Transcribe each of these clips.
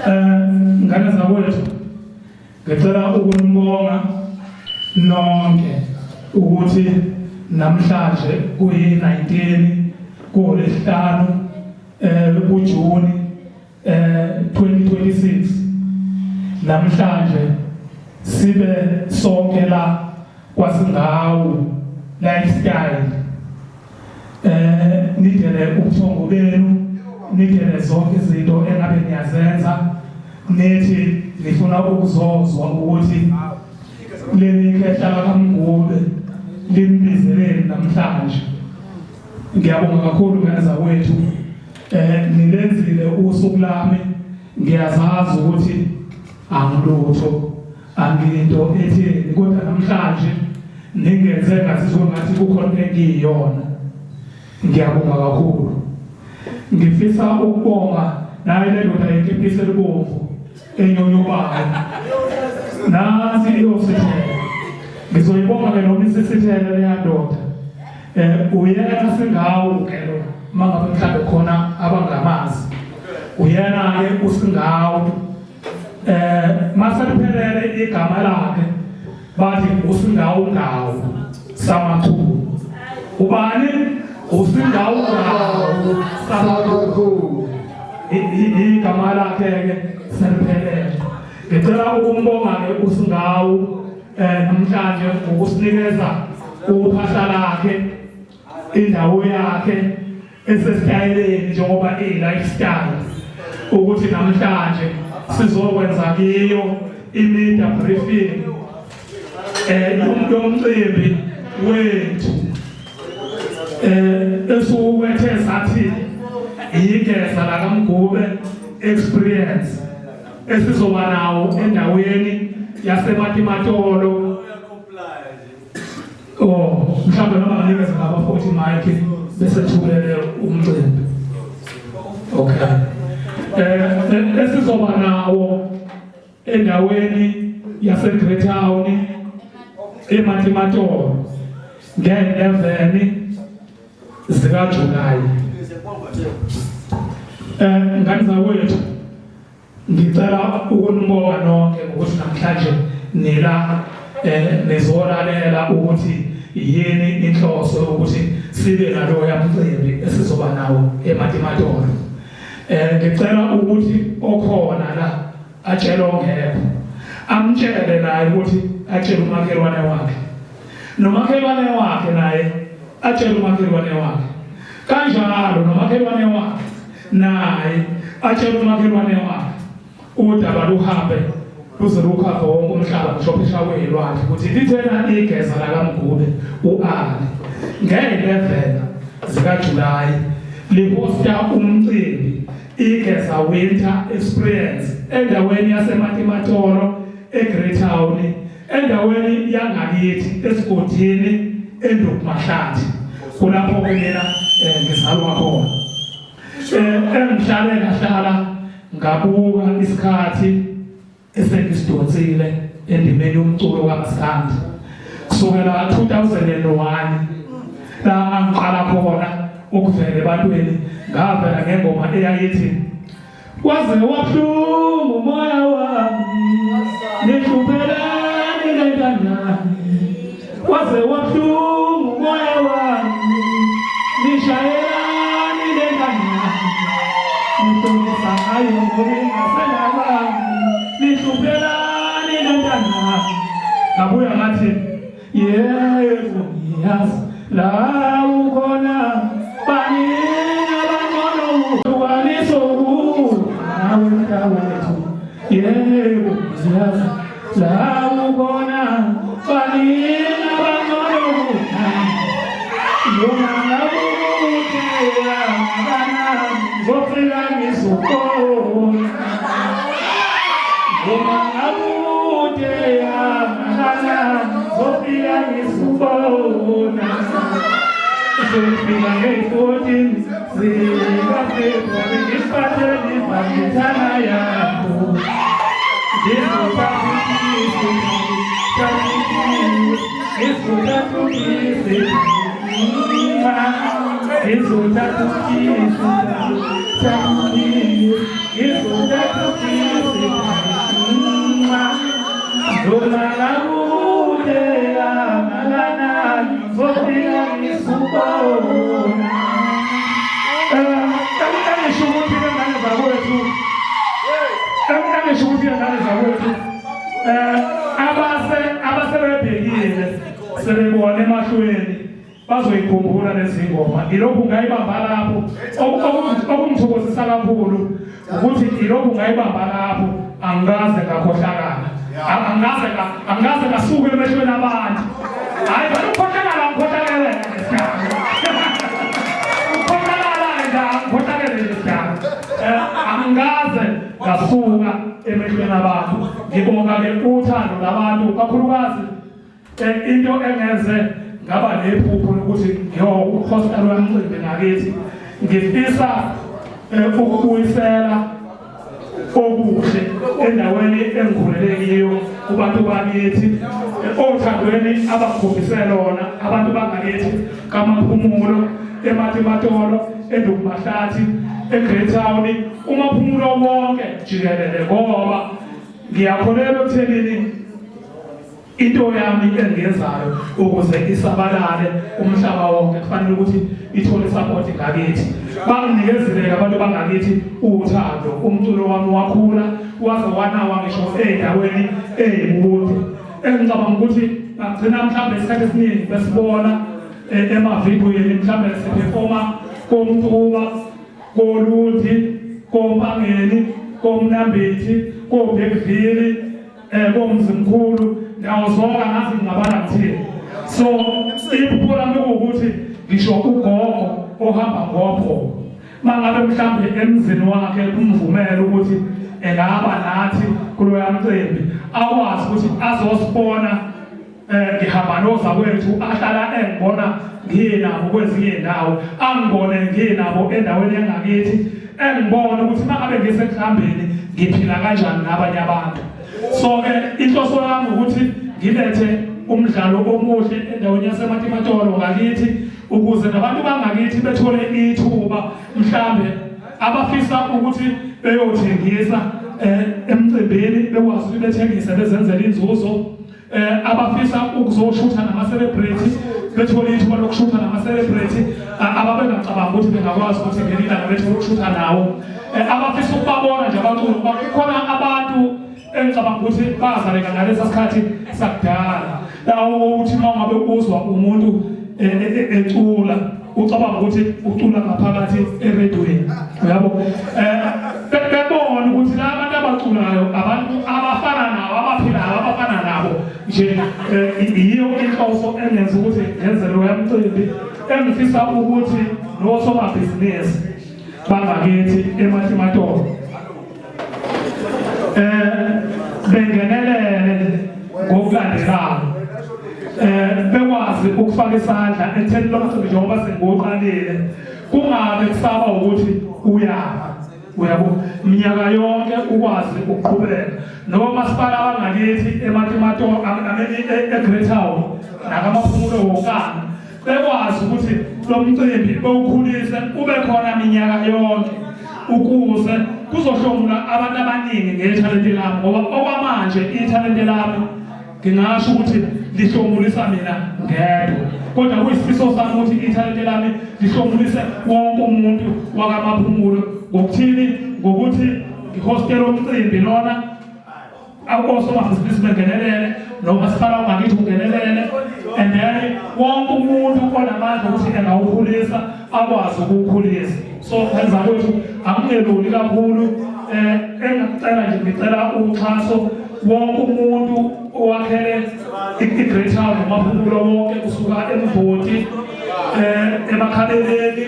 Ngane zakwethu, ngicela ukunibonga nonke ukuthi namhlanje kuyi-19 kuLwesihlanu kuJuni 2026, namhlanje sibe sonke la kwaSingawu Lifestyle, nidele ubuthongo benu, nidele zonke izinto engabe niyazenza, nithi nifuna ukuzozwa ukuthi leli khehla lakaMgube limbizeleni namhlanje. Ngiyabonga kakhulu, ngane zakwethu, nilenzile usuku lami. Ngiyazazi ukuthi angilutho, anginto etheni, kodwa namhlanje ningenze ngazizwa ngathi kukhona engiyiyona. Ngiyabonga kakhulu. Ngifisa ukubonga naye le ndoda yekepisi elibomvu enyonyobayo, nasi iyosithela. Ngizoyibonga ke noma isisithele leya ndoda. Uyena Singawu ke lo, mangabe mhlawumbe khona abangamazi, uyena ke uSingawu. Maseliphelele igama lakhe bathi uSingawu ngawu Samakhulu. Ubani uSingawu ngawu Samakhulu? Igama lakhe ke seliphelele. Ngicela ukumbonga ke uSingawu namhlanje ngokusinikeza uphahla lakhe, indawo yakhe esesitayeleni njengoba iyi-lifestyle, ukuthi namhlanje sizokwenza kiyo i-media briefing yomcimbi wethu esuwethe sathi iGeza lakaMgube Experience, esizoba nawo endaweni yaseMatimatolo. Oh, mhlawumbe noma nginikeze ngaba futhi mic bese thulele umcimbi. Okay. Esizoba nawo endaweni yase Great Town eMatimatolo nge-11 zika July. Ngane zakwethu, ngicela ukunibonga nonke ngokuthi namhlanje nila nizolalela ukuthi yini inhloso ukuthi sibe naloya mcimbi esizoba nawo eMatimatolo. Ngicela ukuthi okhona la atshele ongekho, amtshele naye ukuthi atshele umakhelwane wakhe, nomakhelwane wakhe naye atshele umakhelwane wakhe, kanjalo nomakhelwane wakhe naye atshele umakhelwane wakhe, udaba luhambe luze lukhava wonke umhlaba, ngisho phesha kwelwandle, ukuthi lithena iGeza lakaMgube u-Ali nge-11 zikaJulayi lihosta umcimbi iGeza Winter Experience endaweni yaseMatimatolo eGrey Town, endaweni yangakithi esigodini eNdukumahlathi, kulapho ke mina ngizalwa khona. Engihlale ngahlala ngabuka isikhathi esengisidonsile endimeni yomculo kaMaskandi kusukela 2001 la ngiqala khona ukuvela ebantwini, ngavela ngengoma eyayithi "Waze wabuhlungu umoya wami, nihluphelani lentandane, waze wabuhlungu umoya wami, nishayelani lentandane, nihlomisa ngayo ngokungasenabami, nihluphelani lentandane." Ngabuya ngathi, "Yebo, ngiyazi la ukhona, baningi abangcono, hlukaniso nawe mntawethu. Yebo, ngiyazi la ukhona, baningi abangcono, noma ngabuthela ngizofika ngizobona, noma ngabuthela ngizofika ngizobona, ngizofika nge-14 zikaFebruwari ngiphathele ivangithana yakho, ngizothatha ngizothatha ngizothatha ngizothatha. Okusho ukuthi ingane zakwethu abase abasebebhekile sebebona emahlweni bazoyikhumbula lezi ngoma. Ilokhu ngayibamba lapho okungithokozisa kakhulu ukuthi ilokhu ngayibamba lapho angikaze ngakhohlakala, angikaze ngasuka emehlweni abantu. Hayi vele ukukhohlakala ngikhohlakele ukukhohlakala nje angikhohlakele nje sidala, angikaze ngasuka emehlweni abantu. Ngibonga-ke uthando labantu kakhulukazi. Into engenze ngaba nephupho lokuthi ngiyohosta loya mcimbi ngakithi, ngifisa ukubuyisela okuhle endaweni engikhulele kiyo kubantu bakithi, othandweni abakhombise lona abantu bangakithi kaMaphumulo, eMatimatolo, eNdukumahlathi, eGreytown, uMaphumulo wonke jikelele, ngoba ngiyakholelwa ekuthenini into yami engiyenzayo ukuze isabalale umhlaba wonke kufanele ukuthi ithole support ngakithi. Banginikezile abantu bangakithi uthando, umculo wami wakhula waze wanawa ngisho ey'ndaweni ey'kude engicabanga ukuthi bagcina mhlawumbe isikhathi esiningi besibona emavidweni, mhlawumbe siphefoma koMtuba, koLundi, koMpangeni, koMnambithi, koBhekvili, koMzimkhulu, ndawo zonke angazi ngingabala ngithini. So iphupho lami kuwukuthi ngisho ugogo ohamba ngobho mangabe mhlambe emzini wakhe kumvumela ukuthi engaba nathi kuloya mcimbi, akwazi ukuthi azosibona ngihamba nozakwethu ahlala engibona nginabo kwezinye iy'ndawo, angibone nginabo endaweni yangakithi, engibone ukuthi uma ngabe ngisekuhambeni ngiphila kanjani nabanye abantu. So-ke inhloso yami ukuthi ngilethe umdlalo omuhle endaweni yaseMatimatolo ngakithi, ukuze nabantu bangakithi bethole ithuba mhlambe abafisa ukuthi beyothengisa emcimbini bekwazi ukuthi bethengise bezenzele inzuzo, abafisa ukuzoshutha nama-celebrity bethole ithuba lokushutha nama-celebrity ababengacabanga ukuthi bengakwazi ukuthi ngelinye ilanga bethole ukushutha nawo, abafisa ukubabona nje abaculi, ngoba kukhona abantu engicabanga ukuthi bazaleka ngalesa sikhathi sakudala la ukuthi uma ngabe uzwa umuntu ecula ucabanga ukuthi ucula ngaphakathi eredweni, uyabo, bebona ukuthi la bantu abaculayo abantu abafana nabo, abaphilayo abafana nabo nje. Yiyo inhloso engenza ukuthi ngenze loya mcimbi, engifisa ukuthi nosomabhizinisi bangakithi eMatimatolo bengenelele ngokulandelayo, bekwazi ukufaka isandla ekutheni lo mcimbi njengoba sengiwuqalile kungabe kusaba ukuthi uyapha, uyabo, minyaka yonke ukwazi ukuqhubeka. Nomasipala wangakithi eMatimatolo, eGreytown nakaMaphumulo wonkana bekwazi ukuthi lo mcimbi bewukhulise ube khona minyaka yonke, ukuze kuzohlomula abantu abaningi ngethalente lami, ngoba okwamanje ithalente lami ngingasho ukuthi lihlomulisa mina ngedwa, kodwa kuyisifiso sami ukuthi ithalente lami lihlomulise wonke umuntu wakaMaphumulo. Ngokuthini? Ngokuthi ngihostele umcimbi lona, osomabhizinisi bengenelele, nomasipala wangakithi ungenelele, and then wonke umuntu onamandla ukuthi engawukhulisa akwazi ukuwukhulisa. So enza kwethu akungeluli kakhulu. Engakucela nje, ngicela uxhaso wonke umuntu owakhele i-Greytown noMaphumulo wonke, kusuka eMvoti, eMakhaleleni,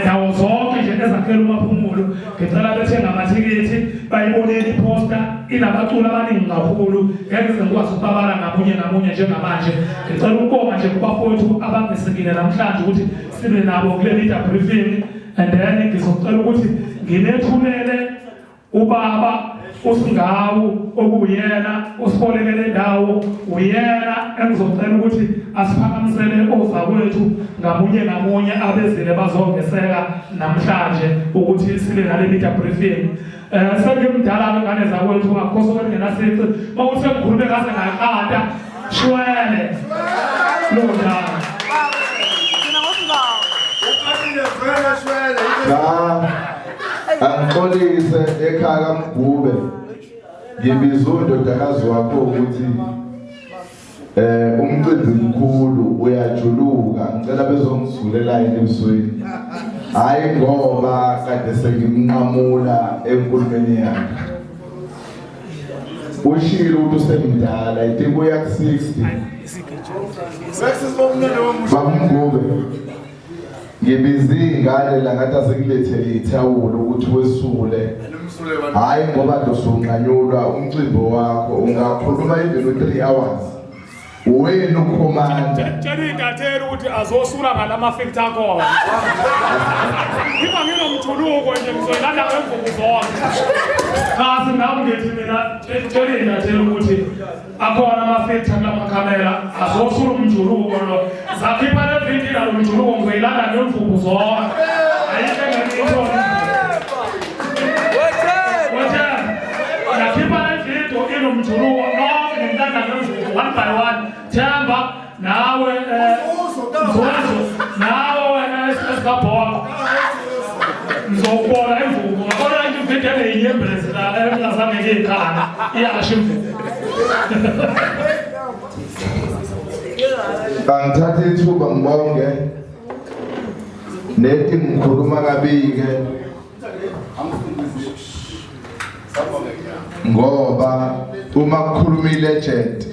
ndawo zonke nje ezakhela uMaphumulo. Ngicela bethenga amathikithi, bayibonile iphosta inabaculi abaningi kakhulu, ngeke ngize ngikwazi ukubabala ngamunye ngamunye njengamanje. Ngicela ukubonga nje kubafowethu abangisekile namhlanje ukuthi sibe nabo kule media briefing, and then ngizocela ukuthi nginethulele ubaba uSingawu okuyena osiboleke le ndawo, uyena engizocela ukuthi asiphakamisele ozakwethu ngamunye ngamunye abezile bazongeseka namhlanje ukuthi sibe nale media briefing. Sengimdala ke ngane zakwethu, akukho sokungenasici mawuthi sengikhulume ngaze ngaqata shwele lo ndawo. Cha, angixolise ekhaya kaMgube. Ngibiza undodakazi wakho ukuthi umcimbi mkhulu uyajuluka, ngicela bezongisulela ebusweni. Hayi ngoba kade sengimnqamula enkulumeni yakhe. Ushilo ukuthi usemdala, I think uya ku-60. Babumgube. Ngibiza iy'ngane la ngathi asekulethele ithawula ukuthi wesule. Hhayi ngoba nje usunqanyulwa umcimbi wakho ungakhuluma even u-3 hours. Wena ukhomanda. Tshela iy'ntatheli ukuthi azosula ngalama-filter akhona. Ngiba nginomjuluko nje ngizoyilanda ngemvubu zonke. Kazi nami ngithi mina tshela iy'ntatheli ukuthi akhona ama-filter kulamakhamera azosula umjuluko lo. Zakhipha le video la umjuluko ngizoyilanda ngemvubu zonke. Ayikho engeke iyithole. Yakhipha le video inomjuluko nonke ngimlanda ngemvubu one by one. Themba nawe Mzuzu nawe wena esikabhola. Ngizokubona imvubu ngabona into ivideo eneyinyembezi la engingazange ngiyikhala iyasho imvubu. Angithathe ithuba ngibonge neti ngikhuluma kabi-ke ngoba uma kukhuluma i-legend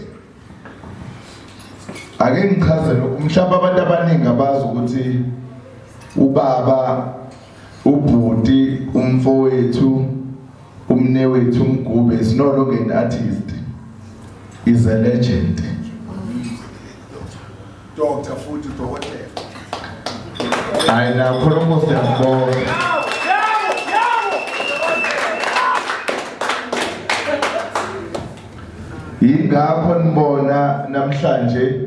ake ngichaze lokhu mhlawumbe abantu abaningi abazi ukuthi ubaba ubhuti umfowethu umnewethu uMgube is no longer an artist, is a legend. Doctor futhi udokotela. Hayi nakho lokho siyakubonga. Yingakho nibona namhlanje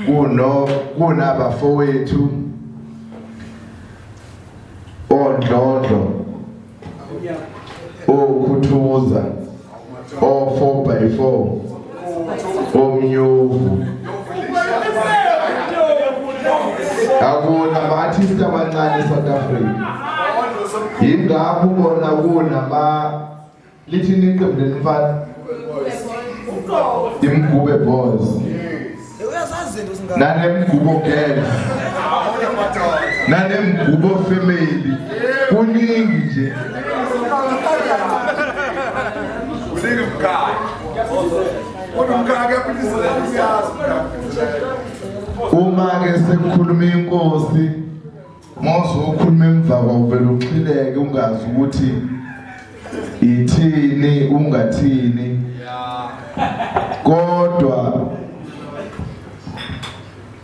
kuno kunabafowethu ondlondlo okhuthuza o-4 by 4 omnyovu akuna ama-artist amancane e-South Africa. Yingakho ubona kunama lithini iqembu lemfana iMgube Boys nanemgubo Girls nanemgubo Family, kuningi nje. Kuningi mkhaya. Kodwa mkhaya kuyaphithizela uyazi. Uma ke sekukhuluma inkosi mawuzokhuluma emva kwawuvela uxhileke ungazi ukuthi ithini ungathini, kodwa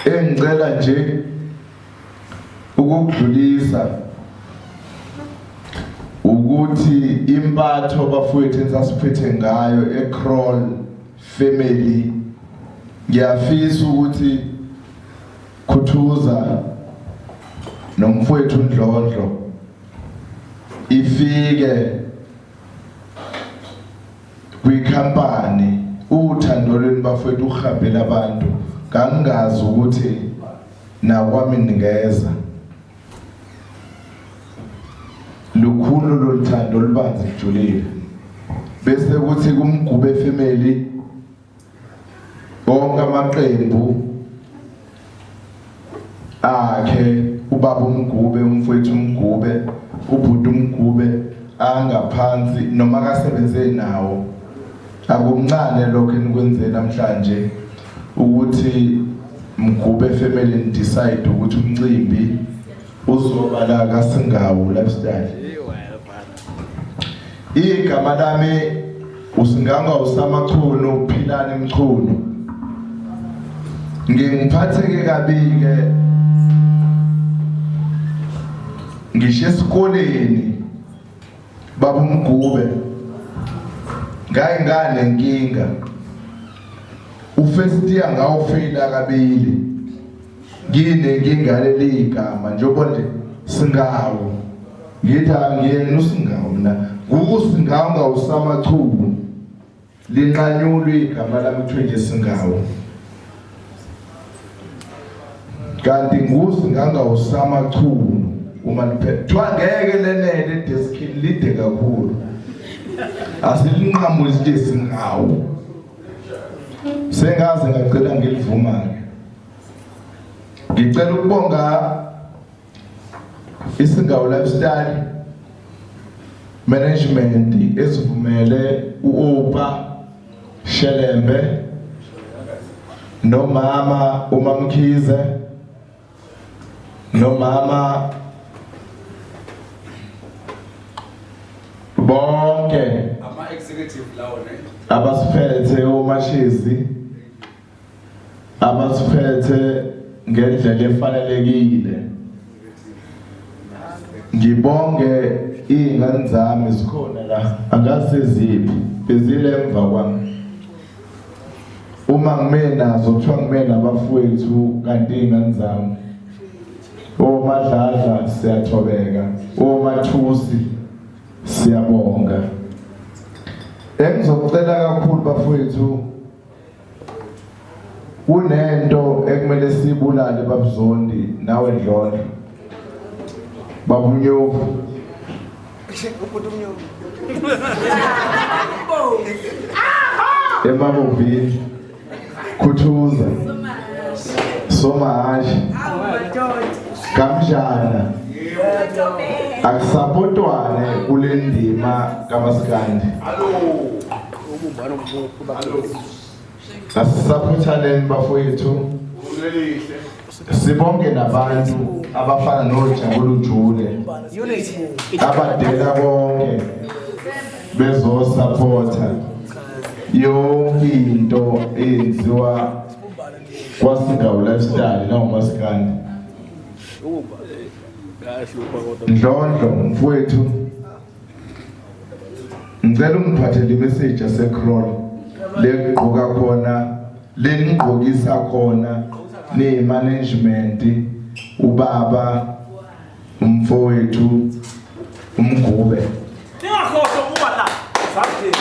engicela nje ukukudlulisa ukuthi impatho bafowethu esasiphethe ngayo eCrawl Family, ngiyafisa ukuthi Khuthuza nomfowethu Ndlondlo ifike kwikhampani uthando lweni bafowethu uhambela abantu ngangingazi ukuthi nakwami ningeza lukhulu loluthando olubanzi kujulile bese kuthi kuMgube Family bonke amaqembu akhe ubaba uMgube umfowethu uMgube ubhuti uMgube angaphansi noma akasebenze nawo akumncane lokho enikwenze namhlanje ukuthi Mgube Family decide ukuthi umcimbi uzoba la kaSingawo Lifestyle. Igama lami uSinganga uSamachunu Philani Mchunu. Ngingiphatheke kabi ke ngisho esikoleni baba uMgube ngayingane inkinga ufirst year ngawufeyila kabili nginenkinga leli igama njengoba nje Singawo ngithi angiyena uSingawo mina nguSingawo ngawusamachunu linqanyulwe igama lami kuthiwe nje Singawo kanti nguSingangawusamachunu uma liphethe kuthiwa ngeke lenele edeskini lide kakhulu. Asilinqamule isitshe singawo. Sengaze ngacela ngilivuma-ke. Ngicela ukubonga iSingawo Lifestyle Management esivumele uOpa Shelembe nomama uMamkhize nomama bonke ama executive lawo ne abasiphethe omashezi abasiphethe ngendlela efanelekile. Ngibonge iy'ngane zami zikhona la, angazi ziphi, bezile emva kwami. Uma ngime nazo kuthiwa ngime nabafowethu kanti iy'ngane zami. OMadladla siyathobeka, oMathusi siyabonga. Engizokucela kakhulu bafowethu, kunento ekumele siyibulale babuzondi nawe Ndlondlo, babunyovu. Emabovini khuthuza somahashi kamjana akusapotwane kule ndima kamaskandi. Asisapothaneni bafowethu, sibonke nabantu abafana noJabulu Jule abadela bonke bezosapotha yonke into eyenziwa kwaSingawo Lifestyle nawumaskandi. Ndlondlo mfowethu, ngicela ungiphathele imessage yaseCrawl legqoka khona lenigqokisa khona ni management ubaba umfowethu uMgube. Ningakhohlwa ukuba la Saturday.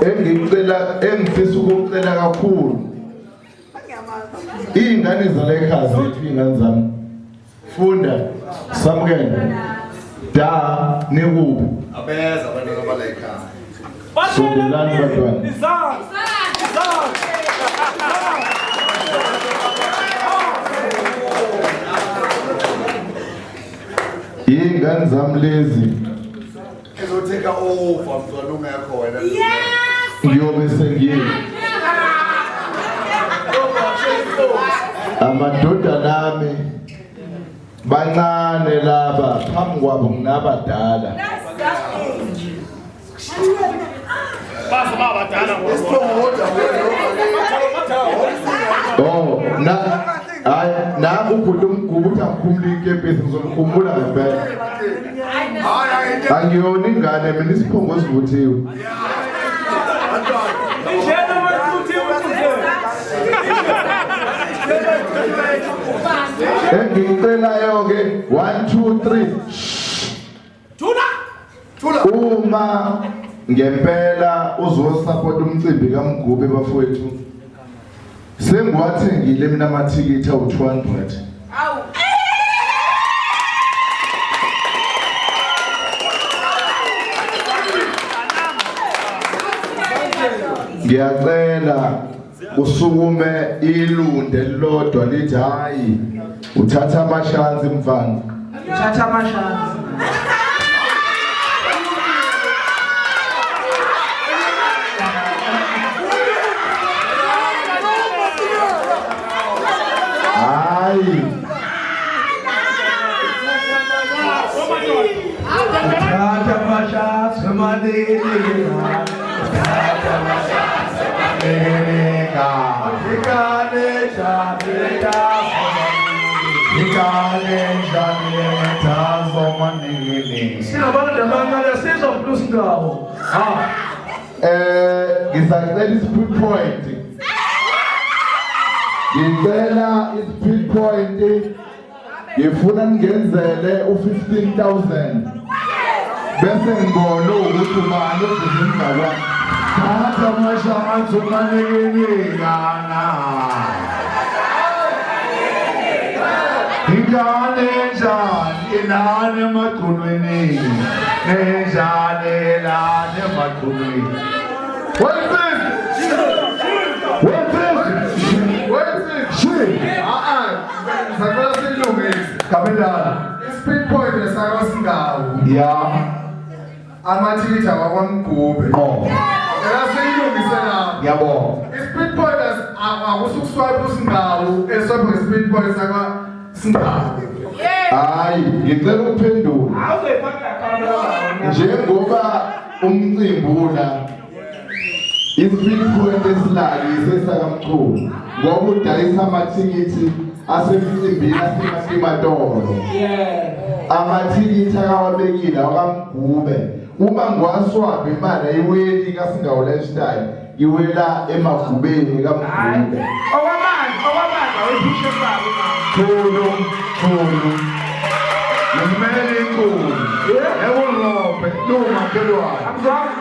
Engicela engifisa ukucela kakhulu iy'ngane zala ekhaya zethu, iy'ngane zami, funda samukele da nikuphi? Abeza abantwana bala ekhaya. Sondelani bantwana. Izandla. Izandla. Iy'ngane zami lezi Ezotheka over mntwana ungekho wena. Ngiyobe sengiye amadodana ami bancane laba, phambi kwabo nginabadala. Baze babadala ngoba. Oh, na hayi nangu ubhuti uMgubu uthi angikhumule ikepisi, ngizomkhumbula ngempela. Hayi hayi. Angiyona ingane mina, isiphongo sivuthiwe. Injena wethuthi uthuze. Engicelayo ke 1 2 3. Thula. Thula. Uma ngempela uzosupport umcimbi kaMgube bafowethu, sengiwathengile mina amathikithi awu-200. Ngiyacela usukume ilunde elilodwa lithi hayi, uthatha amashansi mfana. Uthatha amashansi. Hayi, Uthatha amashansi emalini. Uthatha amashansi emalini. Ikane jabuleta. Ikane jabuleta zomanini. Singabantu abancane sizwa plus ngawo. Ha. Ngisacela i-speed point. Ngicela i-speed point. Ngifuna ningenzele u-15,000. Bese ngibona ukuthi ubani obhizi emva kwami. Thatha amashansi umanekelekana. Ingane enjani ilana emagculweni nenjani elana emagculweni. Wensizwe! Wensizwe! Wensizwe! Ah ah, ngisacela siyilungise. Kabelana. I-speed point esakwaSingawo. Ya. Amathikithi awakwaMgube. Qo. Cela siyilungise lapho. Ngiyabonga. I-speed point akusukuswipe uSingawo, eswipe nge-speed point sakwaSingawo. Hayi, ngicela ukuphendula. Awuzoyifaka kamera. Njengoba umcimbi una i-speed point esilaki sesakamchunu ngoba udayisa amathikithi asemcimbini asematimatolo. Amathikithi akawabekile awakamgube. Uma ngiwaswapha imali ayiweli kaSingawo Lifestyle, iwela emagubeni kaMgube. Okwamanje awuyiphushe kwabo manje. Khulu, khulu. Ngimele inkulu. Ekulophe, lumakhelwane. Angizwanga.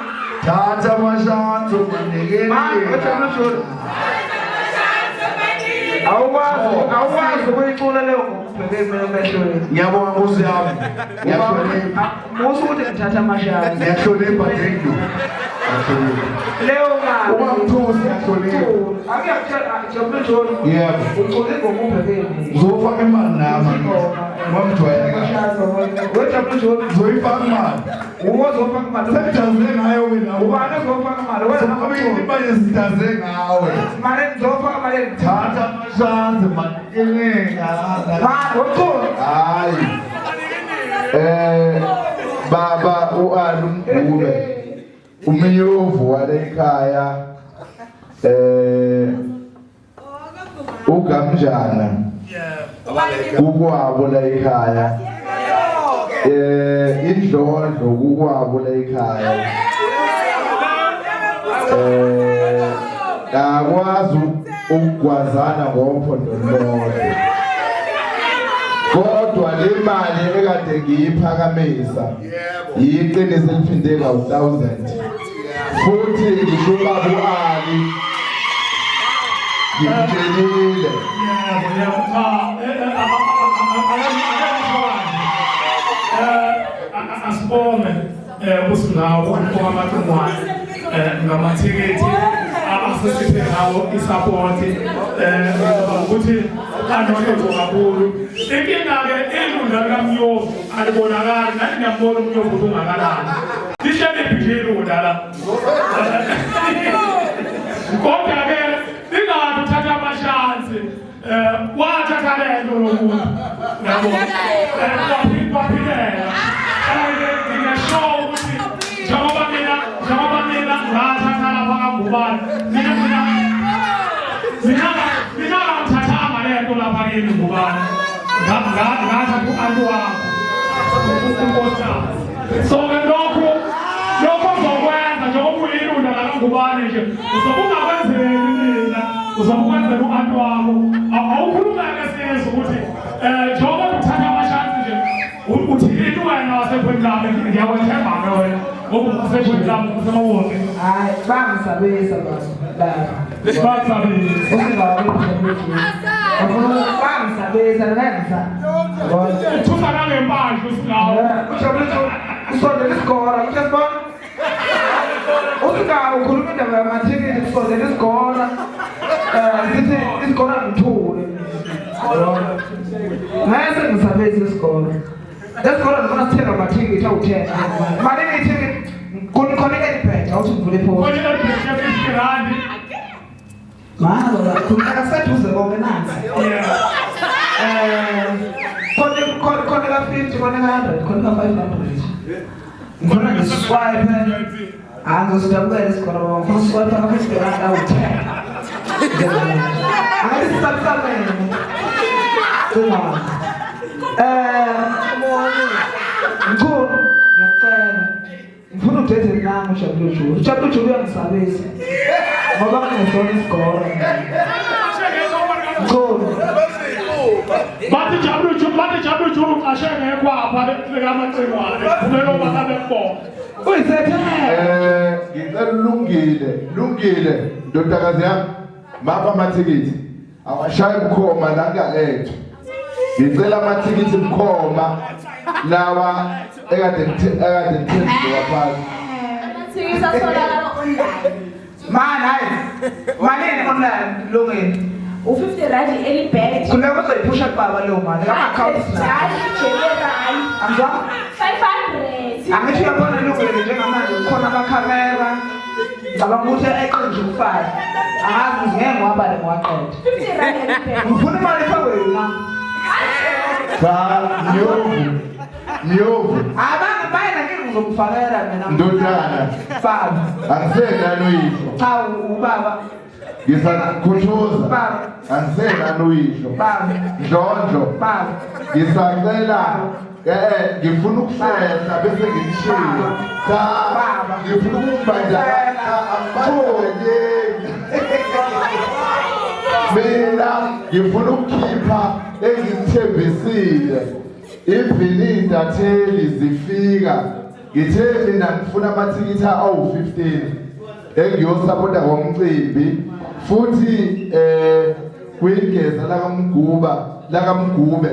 Thatha amashansi umanikele. Manje wejabule. Awukwazi ukuyicula leyo ngokubheke mina emehlweni. Ngiyabonga Nkosi yami. Ngiyahlonipha. Musa ukuthi ngithatha amashansi. Ngiyahlonipha, thank you. Ngiyahlonipha. Leyo mali. Uma ngithusi ngiyahlonipha. Angiyakutshela Jabule Joni. Yebo. Ucule ingoma ubheke mina. Ngizofaka imali nami. Wamjwayela kahle. Wejabule Joni. Ngizoyifaka imali. Uwozofaka imali. Sekujaze ngayo wena. Ubani ozofaka imali? Wena Sokubili manje sijaze ngawe. Mali ngizofaka imali. Thatha amashansi manikele. Mali ucule. Hayi. Baba uAlu Mgube uminyovu wale ekhaya uGamjana kukwabo la ekhaya indlondlo kukwabo la ekhaya akwazi ukugwazana ngophondo lonke kodwa le mali ekade ngiyiphakamisa yiqiniso eliphinde ka-1000 futhi ngisho ubaba u-Ali ngimtshelile. Yebo, cha, asibonge uSingawo okaMacingwane ngamathikithi asesiphe ngawo i-support ngicabanga ukuthi anohlonzo kakhulu. Inkinga-ke ilunda likaMnyovu alibonakali, nani ngiyambona uMnyovu ukuthi ungakanani. Lisheliphi nje ilunda la? Kodwa-ke lingabi uthatha amashansi wathatha lento lomuntu yabo kwaphilela. Ngingasho ukuthi njengoba mina ngathatha lapha kaNgubane mina ngangithathanga lento lapha kimi Ngubane ngathatha u-anti wakho unkosikazi. So-ke lokhu ozokwenza njengoba uyilunda lakaNgubane nje uzobe ungakwenzeli mina, uzobe ukwenzela u-anti wakho. Awukhuluma-ke sizwe ukuthi njengoba uthatha amashansi nje uthini wena wasekhweni lami, ngiyakwethemba-ke wena ngoba usekhweni lami usemawonke. Hayi, bangisabisa bantu lapha. Bakusabisa. Bangisabisa ngenza. Uthusa nangempahla uSingawo. Usondela isigora, kusho sibona. Usingawo ukhuluma indaba yamathikithi, usondela isigora. Sithi isigora ngithule. Ngase ngisabisa isigora. Isigora ngifuna sithenga amathikithi awu-10. Malini ithikithi? Khona i-advert awuthi ngivule ifoni. Khona i-advert ya-50 rand. Manje khuluma kaseduze konke nansi. Khona ka-50, khona ka-100, khona ka-500. Ngifuna ngiswipe. Angizodabukela isigora baba, ngifuna uswipe ka-50 rand awu-10. Angathi sisabisamene. Cingwane. Mkhulu, ngiyacela. Ngifuna udede nami uJabule Juli. UJabule Juli uyangisabisa. Ngoba ngingesona isigora. Mkhulu. Bathi jabula ujulu, bathi jabula ujulu uqashe ngekhwapha befika amacingwane. Kumele obaba bekubona. Uyisethe. Ngicela ulungile, lungile ndodakazi yami. Mapha amathikithi. Awashaye bukhoma la ka-ethu. Ngicela amathikithi bukhoma lawa ekade ekade ngithengiwe phansi. Amathikithi atholakala online. Man hayi. Malini online lungile. U-50 rand early bird. Khuleka uzoyiphusha kubaba leyo mali. Ama-accounts na. Rand general. Angizwa? 500. Angithi uyabona lungile njengamanje kukhona amakhamera. Ngicabanga ukuthi eqenje ukufaka. Angazi ngeke ngiwabale ngiwaqede. 50 rand early bird. Ngifuna imali ifakwe yona. Cha, Nyovu. Nyovu. Abange bayena ngeke ngizomfakela mina. Ndodana. Baba. Angisenalo uyihlo. Cha ubaba. Ngisakhuthuza. Baba. Angisenalo uyihlo. Baba. Ndlondlo. Baba. Ngisacela ngifuna ukuhlehla bese ngikushiye. Cha, Baba. ngifuna ukumbandakanya angibandakanyeki. Mina ngifuna ukukhipha engikuthembisile. Even iy'ntatheli zifika ngithe mina ngifuna amathikithi awu-15 engiyosapota ngomcimbi futhi kwigeza lakaMguba lakaMgube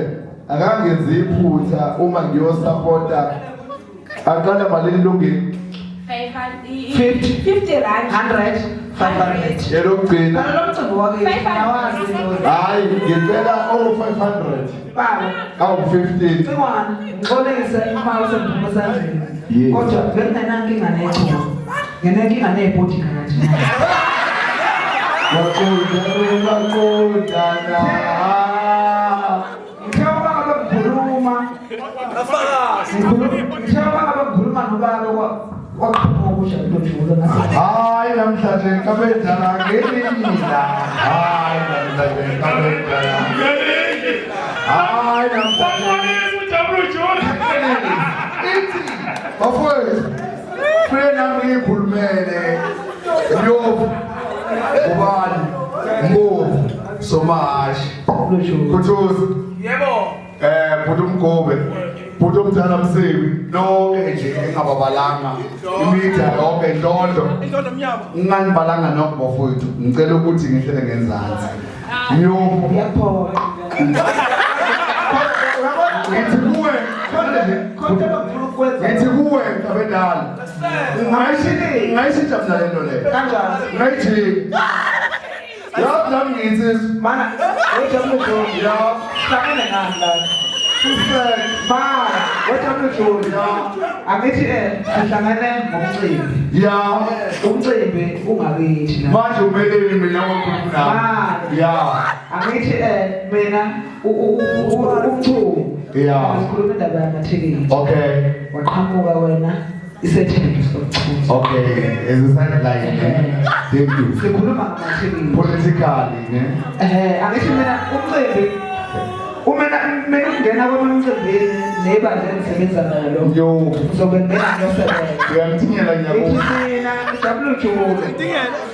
akangenzi iphutha uma ngiyosapota aqala malini lungile 500. 50. 50 rand. 100. 500. elokugcina Phela lo mcimbi wakithi nawazi lo. hayi ngicela owu-500 Baba. awu-15 Cingwane, ngixolise uma usengiphuma esandleni. Yes. Kodwa benginenankinga nethuba. Nginenkinga ney'bodyguard. Baqondana baqondana Ngithe uma ngabe ngikhuluma, ngithe uma ngabe ngikhuluma nobaba kwakuphuma okusha kulojulo ngase. Hayi namhlanje kabendala ngelila. Hayi namhlanje kabendala. Hayi namhlanje. Waxolisa ujabula ujulu. Ithi bafowethu kuye nami ngiyikhulumele Nyovu ubani Mbovu Somashi Kulojulo. Khuthuza Yebo. Bhuti uMgube bhuti omdala Msibi lonke nje engababalanga imida yonke ndlondlo Indoda mnyama. nginganibalanga nokho bafowethu ngicela ukuthi ngihlele ngenzansi Nyovu Ngiyaphoqa. ngithi kuwe Khona abangifuna ukwenza. ngithi kuwe ntabendala ungayishintsha mina lento leyo Kanjani? ungayijiki yazi nami ngiyinsizwa Mana, wejabule Joni. ya Hlangene nani la? usele Mana, wejabule Joni. Angithi sihlangene ngomcimbi. ya Umcimbi ungakithi la. manje umeleni mina wakhuluma nami Manje. ya Angithi mina umthuku. Ya. Sikhuluma indaba yamathikithi. okay Waqhamuka wena isethembiso sokuchuza. okay as a sideline ne thank you Sikhuluma ngamathikithi. politically ne Angithi mina umcimbi umena mina ungena kwami umcimbini nebandla engisebenza nalo. yo Ngizobe ngena ngiyosebenza. uyangithinyela Ngithi ngiyabona mina ngijabule ujule.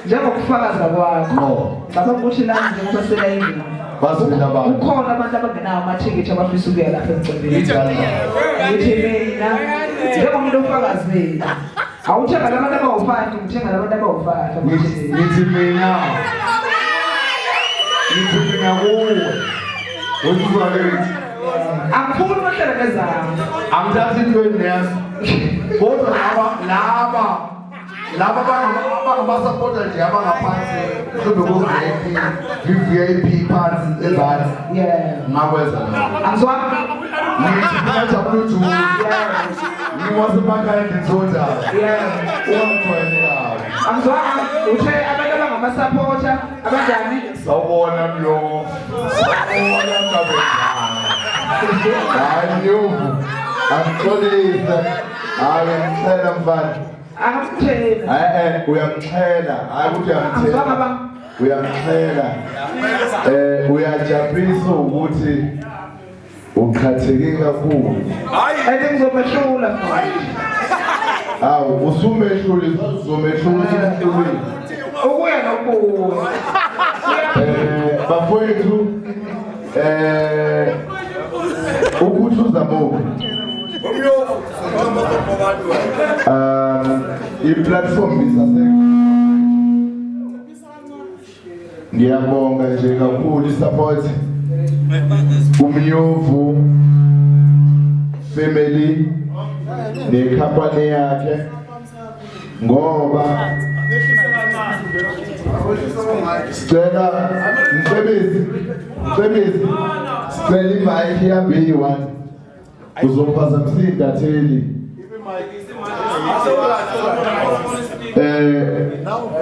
Njengokufakaza kwakho. no Ngicabanga ukuthi la njengoba selayini. Bazwile abantu. Kukhona abantu abangenawo amathikithi abafisa ukuya lapha emcimbini. Ngithi mina njengomuntu ofakazile. Awuthenga labantu abawu-5, ngithenga labantu abawu-5 amathikithi. Ngithi mina ngithi mina kuwe wesizwakithi Angifuni ukuhlala ngezami. angithathi intweni lezo kodwa laba laba abangabasapota nje abangaphansi mhlawumbe ku-VIP VVIP phansi ezansi Yeah. ngakwenza lokho Angizwanga. ngithi mina jabula ujulu ngiwasemakhaya endlini Yeah. ungangijwayele kabi Angizwanga. Uthe abantu abangamasapota abanjani? Sawubona Mlomo. Sawubona Mntabendala. Hayi Mlomo. Angixolise. Hayi ngixhela mfana. Angamtheni. Uyamxhela. Hayi ukuthi Angizwanga uyamthela. ba. Uyamxhela. Uyajabulisa ukuthi uqhatheke kakhulu. Hayi. And ngizomehlula futhi. Hawu usumehluli uzomehlula usumehlulile. Ukuya nokubuya. Bafowethu Ukuthuza muphi? I-platform isase. Ngiyabonga nje kakhulu i-support uMnyovu family nekhampani yakhe ngoba sicela mcebisi mcebisi sicela imayikhi ihambe iyi-one uzophazamisa iy'ntatheli.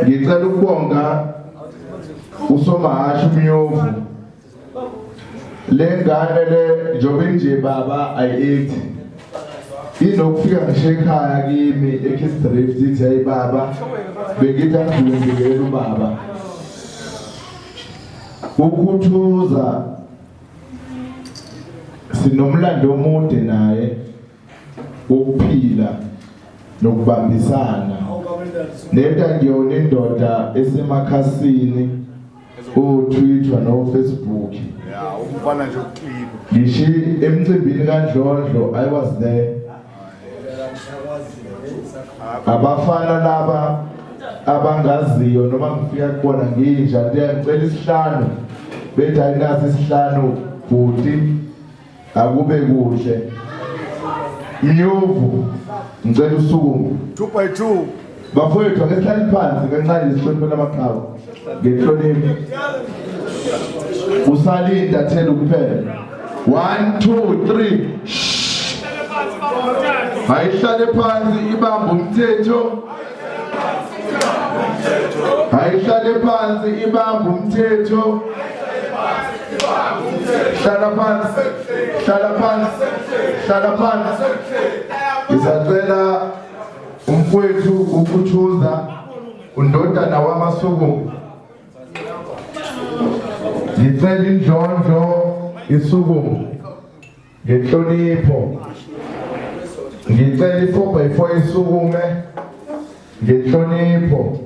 Ngicela ukubonga uSomahashi uMnyovu. Le ngane le njengoba inje baba ayi-8 inokufika ngisho ekhaya kimi eKiss Drift ithi hayi baba bengithi angidlule ubaba. Ukhuthuza sinomlando omude naye wokuphila nokubambisana. Lento ngiyona indoda esemakhasini o-Twitter no-Facebook. Yeah, umfana nje uclean. Ngisho emcimbini kaNdlondlo I was there. Abafana laba abangaziyo noma ngifika kubona nginja ngicela isihlanu bethi ayinaso isihlanu bhuti akube kuhle. Mnyovu ngicela usukume. 2 by 2. Bafowethu ake sihlale phansi kancane sihloniphe amaqhawe ngenhlonipho. Usalinda thela kuphela. 1 2 3. Ayihlale phansi ibambe umthetho. Ayihlale phansi ibambe umthetho. Hlala phansi. Hlala phansi. Hlala phansi. Ngisacela umfowethu ukuthuza undodana wamasuku. Ngicela indlondlo isukume ngenhlonipho. Ngicela i-4x4 isukume ngenhlonipho.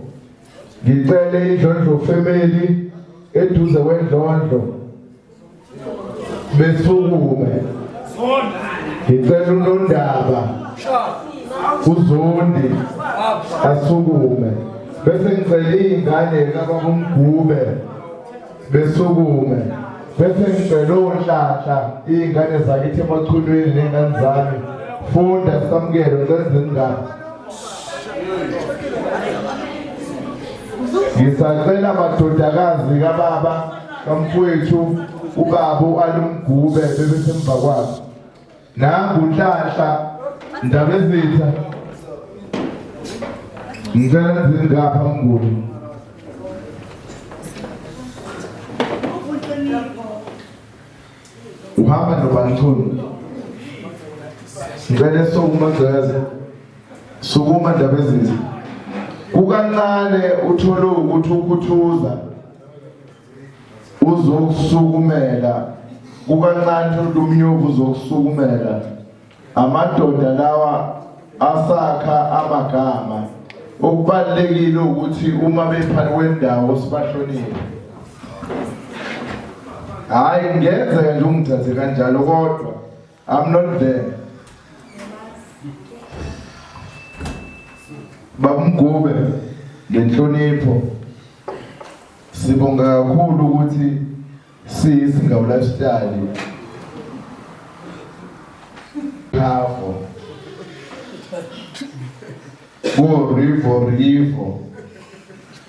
Ngicela indlondlo family eduze kwendlondlo besukume. Ngicela unondaba uZondi asukume. Bese ngicela iy'ngane kababa uMgube besukume. Bese ngicela oNhlanhla iy'ngane zakithi emachunwini ney'ngane zami. Funda samukelo ngicela zingane. Ngisacela amadodakazi kababa kamfowethu ubaba u-Alumgube bebesemva kwakhe. Nangu Nhlanhla Ndabezitha. Ngicela zingapha Mnguni. Uhamba noBanchunu. Ngicela sukuma Gceza. Sukuma Ndabezitha. Kukancane uthole ukuthi ukhuthuza uzokusukumela. Kukancane uMnyovu uzokusukumela. Amadoda lawa asakha amagama. Okubalulekile ukuthi uma bephakathi kwendawo sibahloniphe. Hayi ngenzeka nje ungithathe kanjalo kodwa I'm not there. Babumgube ngenhlonipho. Sibonga kakhulu ukuthi siyisingawu lifestyle. Bravo. Go rivo rivo.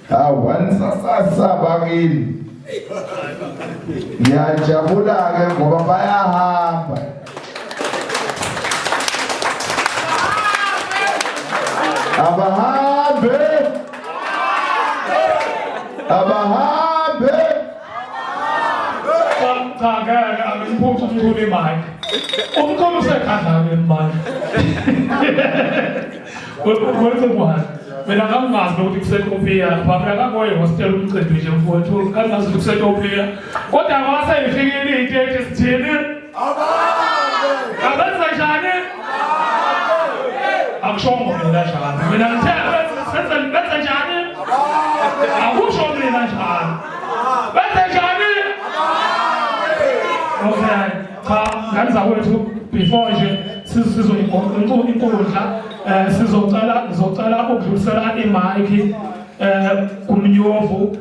Awansasasa bakini. Ngiyajabula ke ngoba bayahamba. Abahambe. Abahambe. Cha ngeke angiphuthi umkhulu imali. Umkhulu usekhanda imali. Wethu mina ngangingazi nokuthi kuseTopiya lapha. Mina ngangoye hostel umcimbi nje mfowethu. Ngangingazi ukuthi kuseTopiya. Kodwa kwase ifikile iteti sithini? Abenze njani? Akushongo mina njalo. Mina ngithe benze njani? Akusho mina njalo. Benze njani? Okay, cha ngane zakwethu before nje sizoyigoqa inkundla sizocela ngizocela ukudlulisela imayikhi kumnyovu